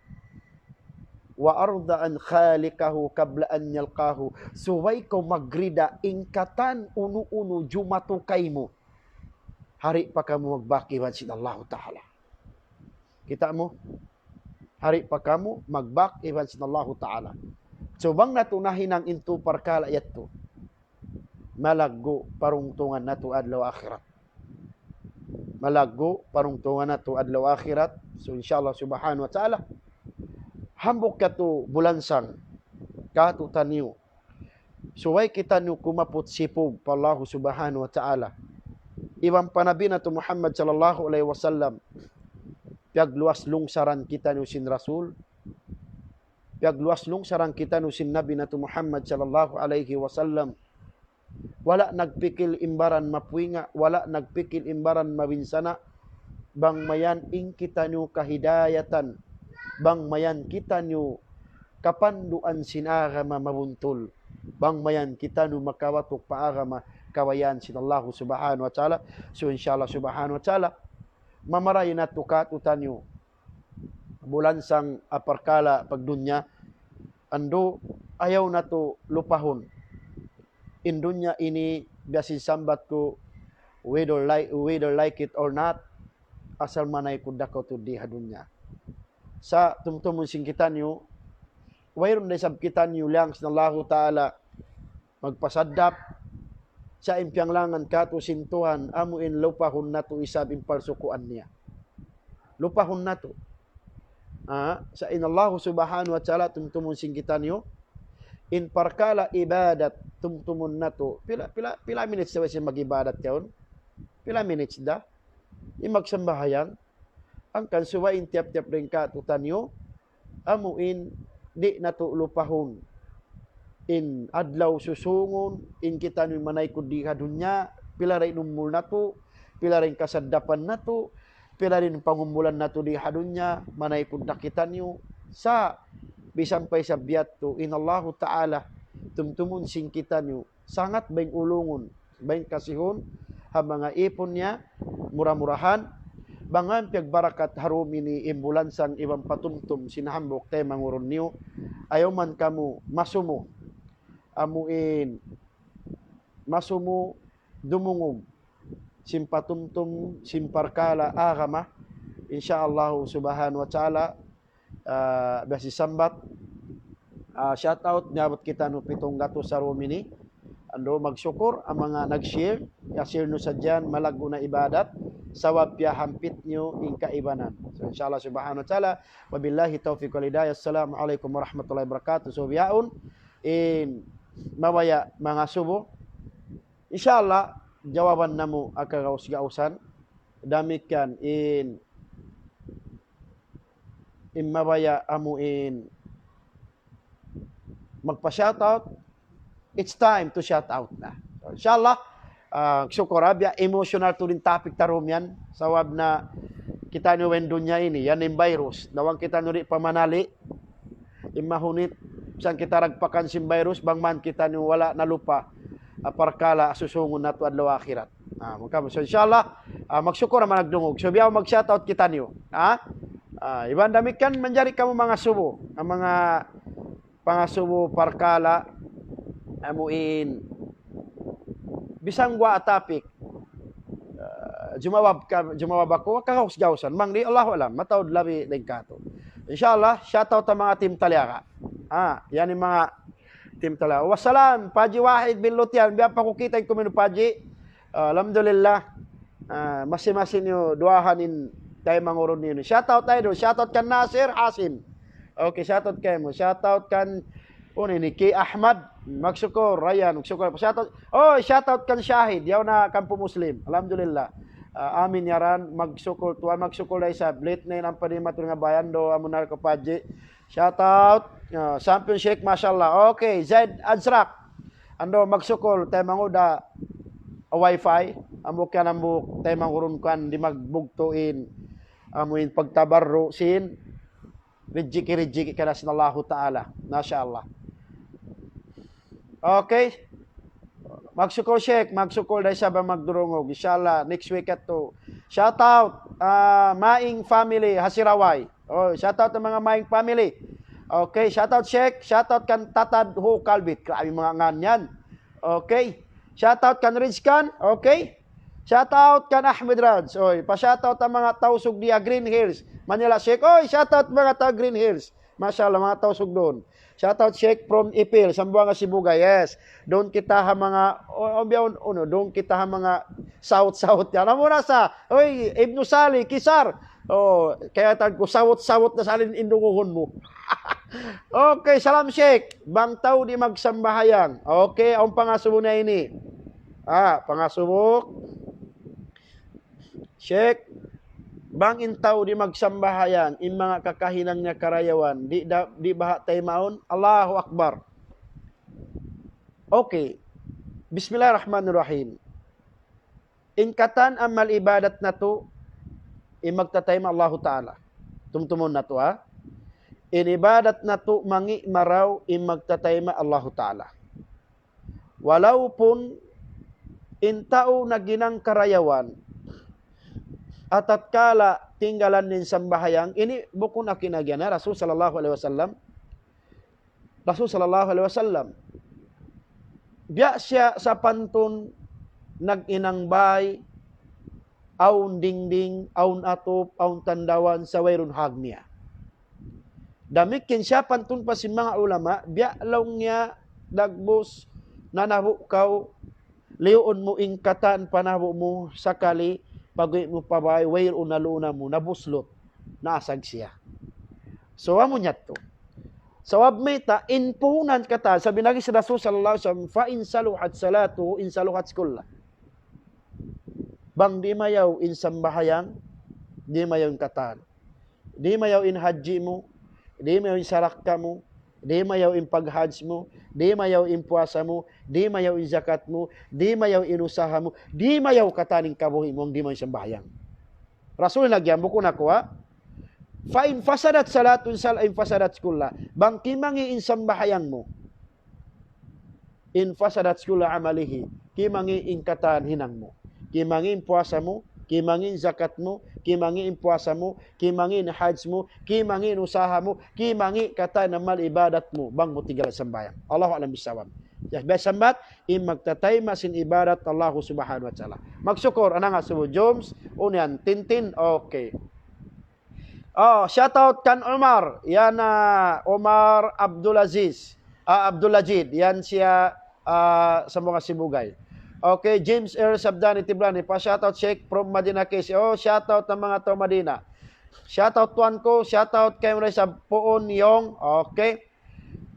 وأرض عن خالقه قبل أن يلقاه. Subay kaw magrida in katan unu-unu jumatu kaymu. Ha di' pa kamu magbak iban sin Allahu Ta'ala. Kita' mu? Ha di' pa kamu magbak iban sin Allahu Ta'ala. So bang natu' nahinang in tū parkala' yadtu, malaggu' parungtungan natu' adlaw akhirat. Malaggu' parungtungan natu' adlaw akhirat. So, insya Allah subhanahu wa ta'ala, hambuuk katu' bulansang katu' taniyu. Subay kitaniyu kumaput sipug pa Allahu subhanahu wa ta'ala. Iban pa Nabi natu' Muhammad sallallahu alayhi wasallam, piyagluwas lungsaran kitaniyu sin Rasul, piyagluwas lungsaran kitaniyu sin Nabi natu' Muhammad sallallahu alayhi wasallam. Wala' nagpikil in baran mapuinga', wala' nagpikil in baran mabinsana'. Bang mayan in kitaniyu kahidayatan, bang mayan kitaniyu kapanduan sin agama mabuntul, bang mayan kitaniyu makawatuk pa agama kabayaan sin Allahu subhanahu wa ta'ala. So, insya Allah subhanahu wa ta'ala, mamarayaw natu' katu' taniyu bulansang parkala' pagdunya, andu' ayaw natu' lupahun. In dunya ini biya' sin sambat ku, whether like, whether like it or not, asal manaykud da kaw tuud di ha dunya. Sa' tumtumun sin kitaniyu, wayruun da isab kitaniyu liyang sin Allahu Ta'ala magpasaddap, sa' in piyanglangan katu' sin Tuhan, amu in lupahun natu' isab in palsukuan niya. Lupahun natu'. Ah, sa' in Allahu subhanahu wa ta'ala tumtumun sin kitaniyu, in parkala' ibadat tumtumun natu'. Pila, pila, pila minutes da sin mag-ibadat yaun? Pila minutes da? In magsambahayang, hangkan subay in tiyap-tiyap dayn kātu'niyu, amu in di' natu' lupahun. In adlaw susūngun, in kitaniyu manaykud di ha dunya, pila da in umul natu', pila da in kasaddapan natu', pila da in pangumulan natu' di ha dunya, manaykud da kitaniyu. Sa' bisan pa isab biya' yadtu, in Allahu Ta'ala, tumtumun sin kitaniyu, sangat bayng ulungun, bayng kasihun, ha manga īpun niya, mura-murahan, bang awn piyagbarakat ha dum ini in bulansang iban patumtum sin hambuuk taymanghud niyu, ayaw man kamu masumu, amu in masumu dumungug, sin patumtum, sin parkala' agama, insya Allahu subhanahu wa ta'ala, ah, biya' sin sambat. Ah, shout out, miyabut kitaniyu pitung gatus ha dum ini. Andu' magsukur, in manga nag-share, ya-share niyu sadja yan, malaggu' na ibadat, sabab piyahampit niyu in kaibanan. So, insya Allah subhanahu wa ta'ala, wabillahi tawfiq wal hidayah. Assalamu alaykum warahmatullahi wabarakatuh. So, bihaun, in, mabaya' mangasubu. Insya Allah, jawaban namu' ha kagaus-gausan. Damikkiyan in, in mabaya' amu in magpa-shoutout, it's time to shout out na. So, inshallah, ah, sukul, biya' emotional tuud in topic ta duun yan. Sabab na kitaniyu in dunya ini, yan in virus. Bang kitaniyu di' pamanali', in mahunit, misan kita dagpakan sin virus, bang man kitaniyu wala' nalupa, ah, parkala' susungun natu' adlaw akhirat. Ah, maka, so, inshallah, ah, magsukul na nagdungug. So, biya' mag-shoutout kitaniyu. Ha? Ah, iban damikkiyan manjari kamu mangasubu. Ang manga pangasubu parkala', amu in, bisan guwa' topic, ah, jumawab ka, jumawab aku, kagaus-gausan. Bang di', Allahu a'lam, mataud labi dayn katu'. Inshallah, shoutout ha manga team Taliaga. Ah, yan in manga team Taliaga. Wassalam, Paji Wahid bin Lutian, biya' pa ku kita' in kuminu Paji. Ah, alhamdulillah. Ah, masi-masi niyu duwaahan in taymanghud niyu. Shoutout tayo duun. Shoutout kan Nasir Hasim. Okay, shoutout kaymu. Shoutout kan, unu ini, Ki Ahmad. Magsukul, Ryan. Magsukul. Shoutout. Oh, shoutout kan Shahid. Yaun na Kampo Muslim. Alhamdulillah. Ah, amin yaran. Magsukul, tuwan. Magsukul da isab. Late na in ampa di' matud nga bayan do. Amu na ku Paji. Shoutout. Ah, Champion Sheikh, mashallah. Okay, Zaid Azraq. Andu', magsukul, taymanghud da wifi, amu kan amu taymanghud kan di' magbugtu' in, amu in pagtabarru' sin, rijiki-rijiki kaniya sin Allahu Ta'ala. Masha Allah. Okay. Magsukul, Sheikh, magsukul da isab magdurungug. Inshallah, next week yadtu. Shout out, ah, Maing family, ha Sirawai. Oh, shout out ha manga Maing family. Okay, shout out Sheikh, shout out kan Tatad Hu Kalbit. Grabe manga ngan yan. Okay. Shout out kan Rizkan. Okay. Shout out kan Ahmed Raj. Oy, pa-shout out ha manga Tausug di ha Green Hills, Manila, Sheikh. Oy, shout out manga taga Green Hills. Masha Allah, manga Tausug duun. Shout out Sheikh from Ipil, Zamboanga, Sibugay. Yes. Duun kita ha manga, o, o, biya' un-, unu, duun kita ha manga south-south yan. Amu na sa, oy, Ibnu Sali, Kisar. Oh, kaya tag ku, south-south na sa in dungugun mu. Okay, salam Sheikh. Bang tau di' magsambahayang. Okay, awn pangasubu niya ini. Ah, pangasubu. Sheikh, bang in tau di' magsambahayang, in manga kakahinang niya karayawan, di' da, di' baha' taymaun? Allahu Akbar. Okay. Bismillahirrahmanirrahim. In katan amal ibadat natu', in magtatayma' Allahu Ta'ala. Tumtumun natu', ha? In ibadat natu', mangi' marayaw, in magtatayma' Allahu Ta'ala. Walaupun in tau naghinang karayawan, atatkala tinggalan niya in sambahayang, ini bukun aku in agihan, ha, Rasul sallallahu alayhi wasallam. Rasul sallallahu alayhi wasallam. Biya' siya sapantun naghinang bay, awn dingding, awn atup, awn tandawan, sa' wayruun hag niya. Damikkiyan sapantun pa sin manga ulama, biya' laung niya dagbus, nanabu' kaw, liyuun mu in katan panabu' mu, sakali, pag-uwi' mu pa bay, wayruun na luun mu, nabuslut, naasag siya. So, amu niya tu. Sabab mayta', in puunan katan, sabab in agi sin Rasul sallallahu alayhi wasallam, فإن صلحت صلاته إن صلحت كله. Bang di' mayaw in sambahayang, di' mayaw in katan. Di' mayaw in hajji mu, di' mayaw in sarakka mu, di' mayaw in paghajj mu, di' mayaw in puasa mu, di' mayaw in zakat mu, di' mayaw in usaha mu, di' mayaw katan in kabuhi' mu, di' mayaw in sambahayang. Rasul lagi' yan, bukun aku, ha? فإن فسدت صلاته إن صل-، إن فسدت كلها. Bang kimangi' in sambahayang mu, إن فسدت كل عمله. Kimangi' in katan hinang mu. Kimangi' in puasa mu, kimangi' in zakat mu, kimangi' in puasa mu, kimangi' in hajj mu, kimangi' in usaha mu, kimangi' katan amal ibadat mu, bang mu tinggal sambahayang. Allahu a'lam bissawab. Ya, biya' sambat, in magtatayma' sin ibadat Allah subhanahu wa ta'ala. Magsukul, anang asubu, Joms, unu yan, Tintin, okay. Oh, shout out kan Omar. Yan, ah, Omar Abdulaziz. Ah, Abdulajid. Yan siya, ah, Zamboanga Sibugay. Okay, James R. Sabdani Tiblani. Pa-shout out Sheikh from Madina K C. Oh, shout out ha manga tau Madina. Shout out tuan ku. Shout out kay Mray sa Puon Yong. Okay.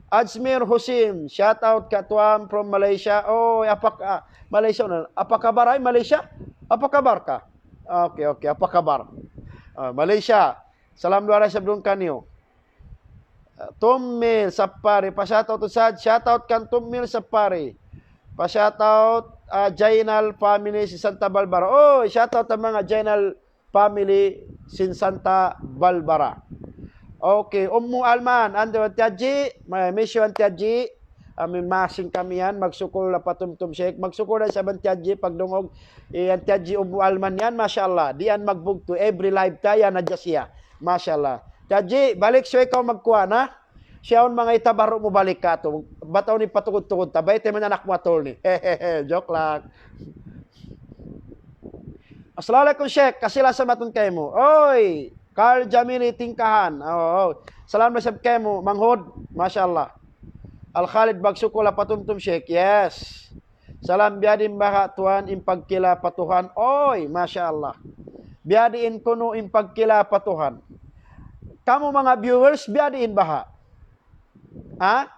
Ajmir Husim, shout out ka tuan from Malaysia. Oh, apak, ah, Malaysia na. Apa kabar ay Malaysia? Apa kabar ka? Okay, okay. Apa kabar? Ah, Malaysia. Salam duwa isab duun kaniyu. Ah, Tumil Sapari. Pa-shoutout Ustadz. Shoutout kan Tumil Sapari. Pa-shoutout, ah, Jainal family sin Santa Barbara. Oh, shoutout ha manga Jainal family sin Santa Barbara. Okay, Ummu Alman, andu' Auntie Haji, ma-, miss you Auntie Haji. Amin masing kami yan, magsukul na patumtum Sheikh. Magsukul na isab Auntie Haji, pagdungug, eh, Auntie Haji Ummu Alman yan, masha Allah. Di' yan magbugtu', every live ta yan, hadja siya. Masha Allah. Auntie Haji, balik siya ikaw magkuha na. Siya un manga itabarru' mu balik katu'. Bataw ni patukut-tukut ta. Bayta' man anak mu atul ni. Joke lang. Assalamu alaykum, Sheikh. Kasi-lasa matun kaymu. Oy, Carl Jamili Tingkahan. Oh, oh. Salam na sab kaymu, Manghud. Masha Allah. Al Khalid, magsukul na patumtum, Sheikh. Yes. Salam, biyadiin baha' tuwan in pagkila pa Tuhan. Oy, masha Allah. Biyadiin kunu' in pagkila pa Tuhan. Kamu manga viewers, biyadiin baha'. Ha?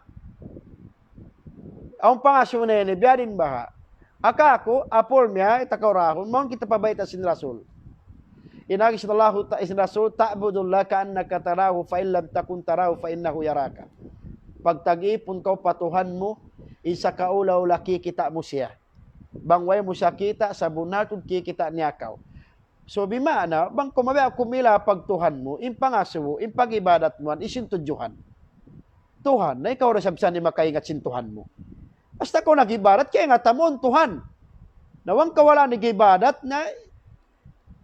Awn pangasubu ini, biyadiin baha'. Aka aku, apul miya, ita kaurahun, mawn kita pa bayta' sin Rasul. In agi sin Allahu ta-, sin Rasul, "Ta'budullaha ka'annaka tarahu, fa in lam takun tarahu, fa innahu yaraka." Pagtag-ipun kaw pa Tuhan mu, in sakaula-ula kikita' mu siya. Bang way mu siya kita', sabunnal tuud kikita' niya kaw. So, bima'na, bang kaw mabaya' kumila pag Tuhan mu, in pangasubu, in pag-ibadat mu, in sin tudjuhan. Tuhan, na ikaw da isab sa' di' makaingat sin Tuhan mu. Basta kaw nag-ibadat, kaingatan mu in Tuhan. Na bang kaw wala' nag-ibadat, na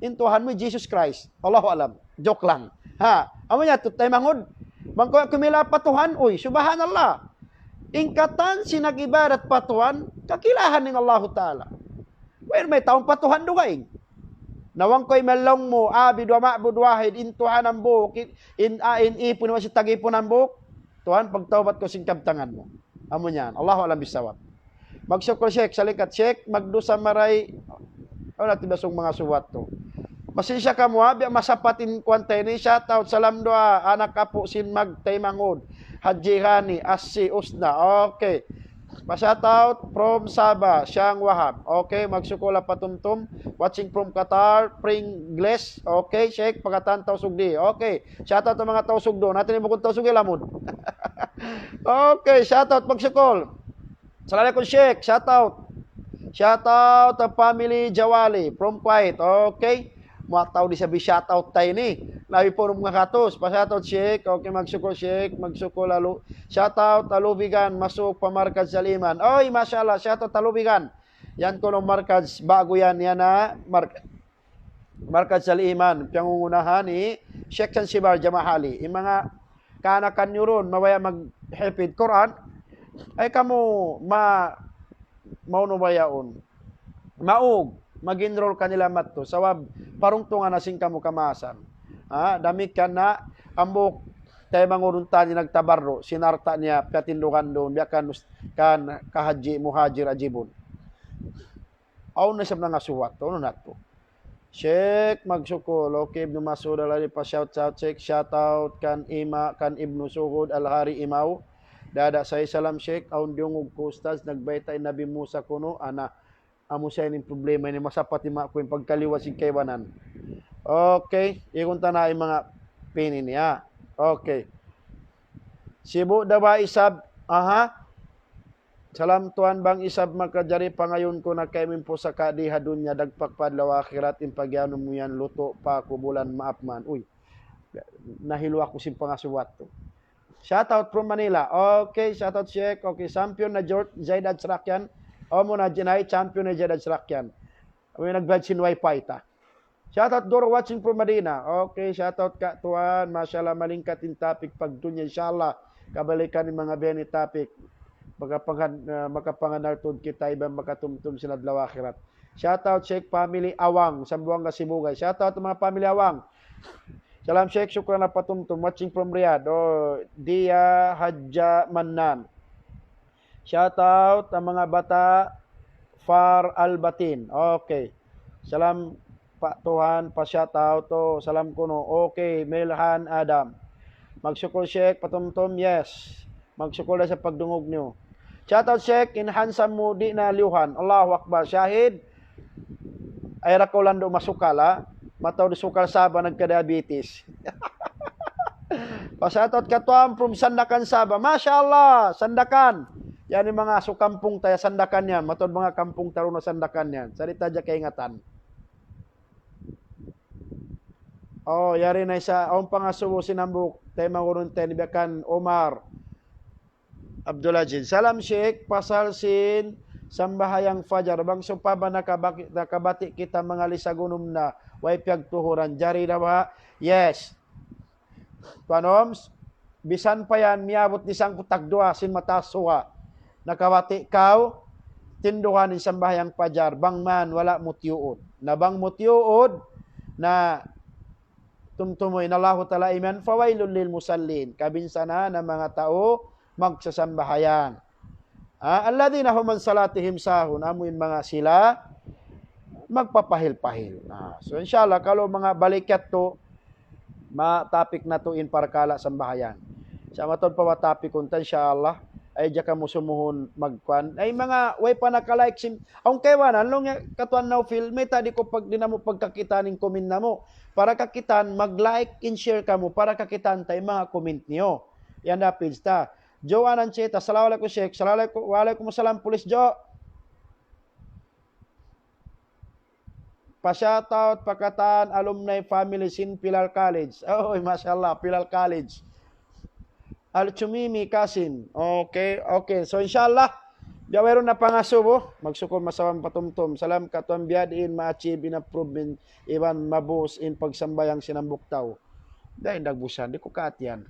in Tuhan mu, Jesus Christ. Allahu alam. Joke lang. Ha, amu niya, tutay manghud. Bang kaw kumila pa Tuhan, uy, subhanallah. In katan sin nag-ibadat pa Tuhan, kakilahan in Allahu Ta'ala. Well, mayta' awn pa Tuhan dugaing. Na bang kaw imalung mu, "Abid wa ma'bud wahid," in Tuhan hambuuk, in, in, ah, in ipun wa si tag-ipun hambuuk. Tuhan, pagtawbat ku sin kabtangan mu. Amu niyan. Allahu alam bisawab. Magsukul, Sheikh, salingkat, Sheikh, magdusa maray. Aw, nati basung manga suwat tu. Masinsya kamu, ha, biya' masapat in kuwan ta ini. Shout out, salam duwaa, anak apu' sin Magtay Mangud. Haji Hani, Assi, Usna. Okay. Pa-shout out from Sabah, Siang Wahab. Okay, magsukul na patumtum. Watching from Qatar, Pringles. Okay, Sheikh, pagkatan Tausug di. Okay, shout out ha manga Tausug duun. Hati niyu bukun Tausug, ilamud. Okay, shout out, magsukul. Assalamu alaykum, Sheikh. Shout out. Shout out ha family Jawali from Kuwait. Okay. Muwa tau di' sabi shout out ta ini. Labi pa unum ngakatus. Pa-shout out, Sheikh. Okay, magsukul, Sheikh. Magsukul lalu. Shout out ha Lubigan, masuk pa Markaz Al-Iman. Oy, masha Allah, shout out ha Lubigan. Yan kunu' markaz ba'gu yan, yan na mark-, Markaz Al-Iman, piyangungunahan ni Sheikh Zanzibar Jamahali. In manga kaanakan niyu duun, mabaya' maghifdh Qur'an, ay kamu ma-, maunu bayaun. Maug, mag-enroll kanila madtu. Sabab, parungtungan na sin kamu kamaasan. Ha, damikkiyan na, hambuuk taymanghud ta ini nagtabarru', sin alta' niya, piyatindugan duun, biya' kan us-, kan Ka Haji Muhajir Ajibun. Awn na isab nangasuwat, unu na tu. Sheikh, magsukul. Okay, Ibnu Mas'ud Al-Hari, pa-shout, shout, Sheikh, shout out kan Ima, kan Ibnu Suhud Al-Hari Imaw. Dada say salam, Sheikh, awn diyungug ku, Ustaz, nagbayta' in Nabi Musa kunu', ana, amu sa ini problema ini, masapat in ma ku in pagkaliwa sin kaibanan. Okay, ikun ta na in manga pin ini, ha. Okay. Sibu' da ba isab, aha. Salam tuwan, bang isab makajari pangayuun ku na kaymu in pusaka' di ha dunya dagpak pa adlaw akhirat, in pagiyanun mu yan lutu' pa kubulan, maap man. Uy, nahilu aku sin pangasuwat tu. Shout out from Manila. Okay, shout out Sheikh. Okay, champion na George, Zaid Ajrakyan. O, mu na jinay, champion na Zaid Ajrakyan. Amu in nagbayad sin wifi ta. Shout out Doro watching from Medina. Okay, shout out Ka Tuan. Masha Allah, malingkat in topic pagdunya, insha Allah. Kabalikan in manga biya' ini topic. Makapangan-, ah, makapanganal tuud kita iban makatumtum sin adlaw akhirat. Shout out Sheikh family Awang, Zamboanga Sibugay. Shout out manga family Awang. Salam Sheikh, shukran ha patumtum. Watching from Riyadh. Oh, Dia Hadja Mannan. Shout out ha manga bata' Far Albatin. Okay. Salam pa Tuhan, pa-shout out tu. Salam kunu'. Okay, Melhan Adam. Magsukul Sheikh, patumtum, yes. Magsukul da sa pagdungug niyu. Shout out, Sheikh, in handsome mu, di' na liyuhan. Allahu Akbar, shahid. Ay, ra kaw landu' masukal, ha? Mataud sukal Sabah nagka-diabetes. Pa-shout out katuan from Sandakan, Sabah. Masha Allah, Sandakan. Yan in manga sukampung ta ya, Sandakan yan. Mataud manga kampung ta duun ha Sandakan yan. Sarita' hadja kaingatan. Oh, yari na isa. Awn pangasubu sin hambuuk taymanghud ta yan, biya' kan Omar Abdul Aziz. Salam, Sheikh, pasal sin sambahayang fajar. Bang sawpama nakabaki-, nakabati' kita manga lisagunum na, way piyagtuhuran. Jari na ba? Yes. Tuan Oms, bisan pa yan, miyabut di sangpu' tagduwa sin mataas suga. Nakabati' kaw, tindugan in sambahayang fajar, bang man wala' mu tiyuud. Na bang mu tiyuud, na tumtumuy na Allahu Ta'ala iman, فويل للمصلين. Kabinsanaan in manga tau magsasambahayang. Ah, الذين هم عن صلاتهم ساهون. Amu in manga sila magpapahil-pahil. Ah, so, inshallah, kalu manga balik yadtu, ma-topic natu' in parkala' sambahayang. Sa' mataud pa ba topic unta, inshallah. Ay, diya kamu sumuhun magkuan. Ay, manga, way pa naka-like sin, awn kaibanan, laung niya, katuan Naufil, mayta' di' ku pag-, di' namu' pagkakitaan in comment namu'. Para kakitaan, mag-like and share kamu, para kakitaan ta in manga comment niyu. Yan na, page ta. Joanne Ancheta, Assalamu alaykum, Sheikh. Assalamu alaykum, wa alaykum assalam, Police Joe. Pa-shout out pa katan alumni family sin Pilar College. Oy, masha Allah, Pilar College. Al-Chumimi Kasim. Okay, okay. So, inshallah, biya' wayruun na pangasubu, magsukul masawa in patumtum. Salam katuan, biya' diin ma-achieve in improvement, iban mabuus in pagsambahayang sin hambuuk tau. Dayn dagbusan, di' ku kaatihan.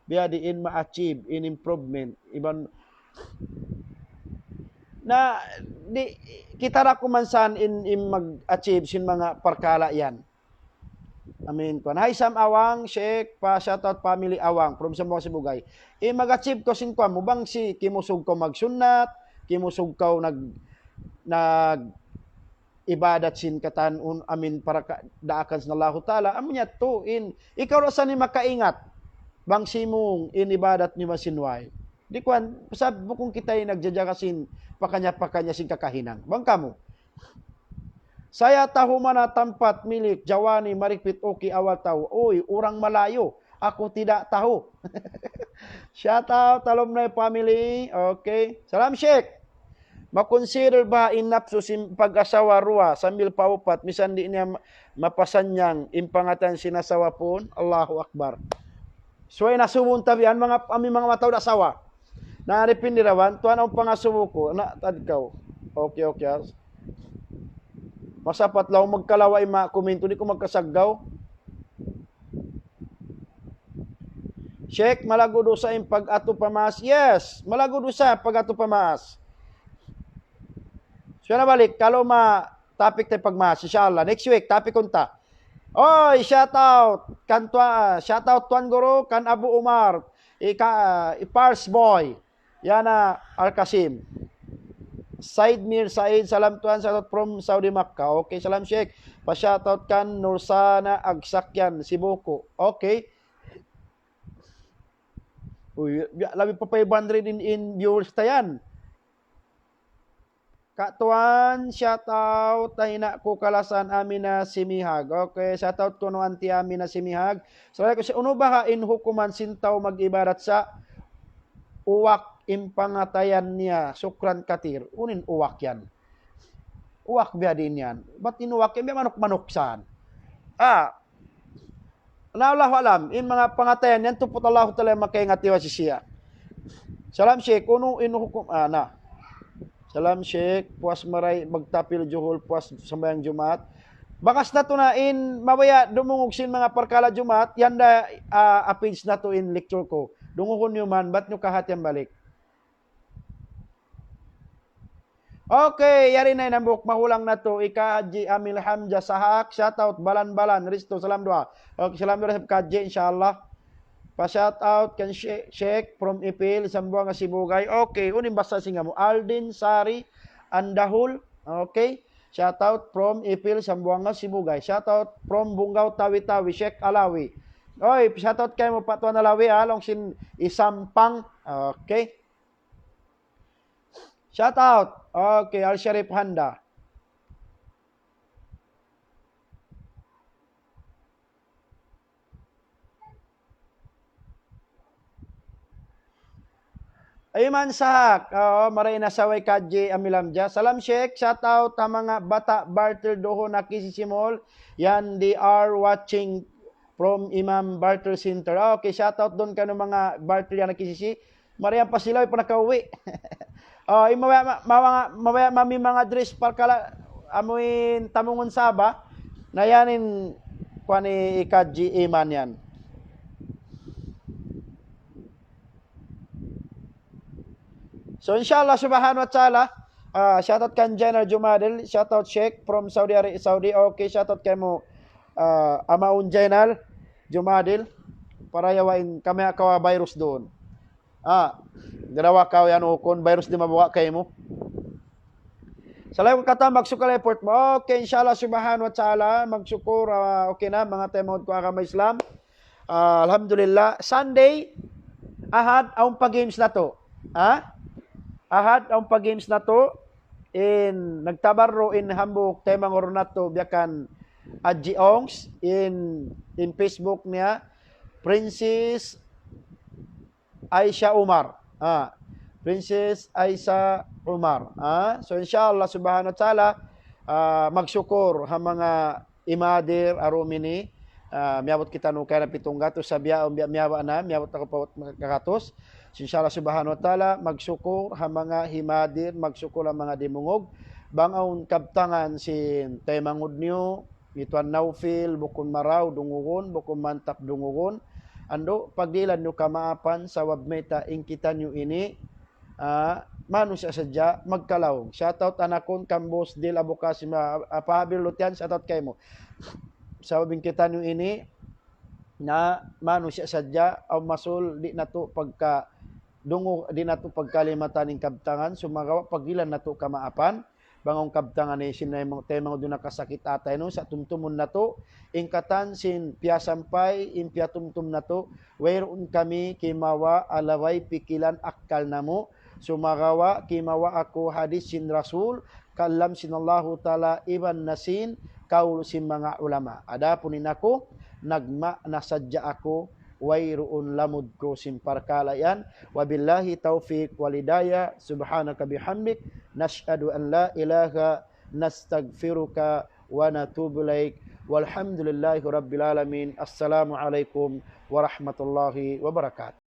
Biya' diin ma-achieve in improvement, iban na, di', kita' da kuman saan in, in mag-achieve sin manga parkala' yan. Amin. Kuan. Hi, Sam Awang, Sheikh, pa-shout out family Awang, from Zamboanga Sibugay. In mag-achieve kaw sin kuan mu, bang si kimusug kaw magsunnat, kimusug kaw nag-, nag-, ibadat sin katan un-, amin para ka-, daakan sin Allahu Ta'ala, amu yadtu in, ikaw ra sa in makaingat, bang simung in ibadat niyu masinway. Di' kuan, sabab bukun kita in nagjajaga sin pakaniya-pakaniya sin kakahinang. Bang kamu. Saya tahu mana tempat milik Jawani Marikpit Uki awal tahu. Uy, orang Malayu. Aku tidak tahu. Shout out, alumni family. Okay. Salam, Sheikh. Ma-consider ba in napsu sin pag-asawa duwa sambil pa upat, misan di' niya ma-, mapasannyang in pangatayan sin asawa pun? Allahu Akbar. So, in asubun tabian, manga, amu in manga mataud asawa. Na, dipindi da isab, tuwan, awn pangasubu ku, na, tadkaw. Okay, okay, ah. Masapat laung magkalawa in manga kumintu, di' ku magkasaggaw. Sheikh, malaggu' dusa in pag-atu pa maas? Yes, malaggu' dusa pag-atu pa maas. So, na balik, kalu ma topic ta in pagmaas, inshallah. Next week, topic unta. Oy, shout out kan tua-, shout out Tuan Guru, kan Abu Umar, ika, i Pars Boy. Yana Al-Qasim. Said Mir Said, salam tuwan, shout out from Saudi Makkah. Okay, salam Sheikh. Pa-shout out kan Nursana Agsakyan, Sibuko. Okay. Uy, ya, labi pa five hundred in, in viewers ta yan. Ka Tuwan, shout out, ay na ku kalasan Amina Simihag. Okay, shout out kunu' Auntie Amina Simihag. Salam ku sa, unu baha' in hukuman sin tau mag-ibadat sa' uwak in pangatayan niya, Sukran Katir. Unu in uwak yan? Uwak biya' diin yan. Bat in uwak yan, biya' manuk-manuk saan. Ah, na, Allahu alam, in manga pangatayan yan, tuput Allahu Ta'ala in makaingat iban sisiya. Salam Sheikh, unu in hukum, ah, na. Salam Sheikh, puas maray magtapil Juhul, puas sambahayang Jumaat. Bakas natu' na in mabaya' dumungug sin manga parkala' Jumaat, yan da, ah, appeals natu' in lecture ku. Dungugun niyu man, bat niyu kahatihan balik. Okay, yari na in hambuuk mahulang natu', hi Ka Haji Amil Hamja Sahak, shout out, Balan-Balan, Risto, salam duwaa. Okay, salam duwaa, Ka Haji, inshallah. Pa-shout out kan She-, Sheikh from Ipil, Zamboanga Sibugay. Okay, unu in basa sin ngamu? Aldin Sari Andahul. Okay. Shout out from Ipil, Zamboanga Sibugay. Shout out from Bungaw, Tawi-Tawi, Sheikh Alawi. Oy, shout out kaymu pa Tuan Alawi, ha, laung sin Isampang. Okay. Shout out. Okay, Al Sharif Handa. Ayman Sahak, oo, maray na saway kadji amilamja. Salam Sheikh, shout out ha manga bata' barter duhun nakisisimol. Yan, they are watching from Imam Barter Center. Ah, okay, shout out duun kanu manga barter yan nakisisi. Maray pa sila, way pa nakauwi'. Oh, in mabaya', ma-, mabaya', mabaya' mami manga dress parkala' amuin tamungun Sabah. Na yan in kuwan ni Ikadji Iman yan. So, inshallah, subhanahu wa ta'ala, ah, shout out kan General Jumadil, shout out Sheikh from Saudi Arabia, Saudi. Okay, shout out kaymu, ah, Amaun General Jumadil, para yawa in kami akawa virus duun. Ah, darawa kaw yan ukun, virus di' mabuga' kaymu. Salamat katan, magsukul effort mu. Okay, inshallah, subhanahu wa ta'ala, magsukur, ah, okay na, manga taymanghud ku agama Islam. Ah, alhamdulillah, Sunday, Ahad, awn pa games natu'. Ha? Ahad, awn pa games natu'. In, nagtabarru' in hambuuk taymanghud natu', biya' kan Adji Ongs, in, in Facebook niya, Princess Aisha Umar. Ah, Princess Aisha Umar. Ah, so, inshallah, subhanahu wa ta'ala, ah, magsukur ha manga imadir, aru mini, ah, miyabut kitaniyu kayna pitung gatus, sa' biya', biya', miyabut na, miyabut na kapat gatus. So, inshallah, subhanahu wa ta'ala, magsukur ha manga himadir, magsukur ha manga dimungug. Bang awn kabtangan sin taymanghud niyu, hi Tuan Naufil, bukun marayaw dungugun, bukun mantap dungugun. Andu', pagdihilan niyu kamaapan, sabab mayta' in kitaniyu ini, ah, manusiya' sadja magkalaung. Shout out anakun, kan Boss Dil Abu Qasim, ah, Apa Habil Lutian, shout out kaymu. Sabab in kitaniyu ini, na manusiya' sadja, awn masul, di' natu' pagka dungu, di' natu' pagkalimatan in kabtangan, sumagawa' pagdihilan natu' kamaapan, bang awn kabtangan ini sin taymanghud, taymanghud duun nakasakit atay nu, sa' tumtumun natu', in katan sin piyasampay, in piyatumtum natu', wayruun kami kimawa' alaway pikilan akkal namu', sumagawa' kimawa' aku hadis sin Rasul, kalam sin Allahu Ta'ala iban na sin kaul sin manga ulama. Adapun in aku, nagma'na sadja aku, wayruun lamud ku sin parkala' yan. وبالله التوفيق والهداية. سبحانك بحمدك. نشهد أن لا إله، نستغفرك ونتوب إليك. والحمد لله رب العالمين. السلام عليكم ورحمة الله وبركاته.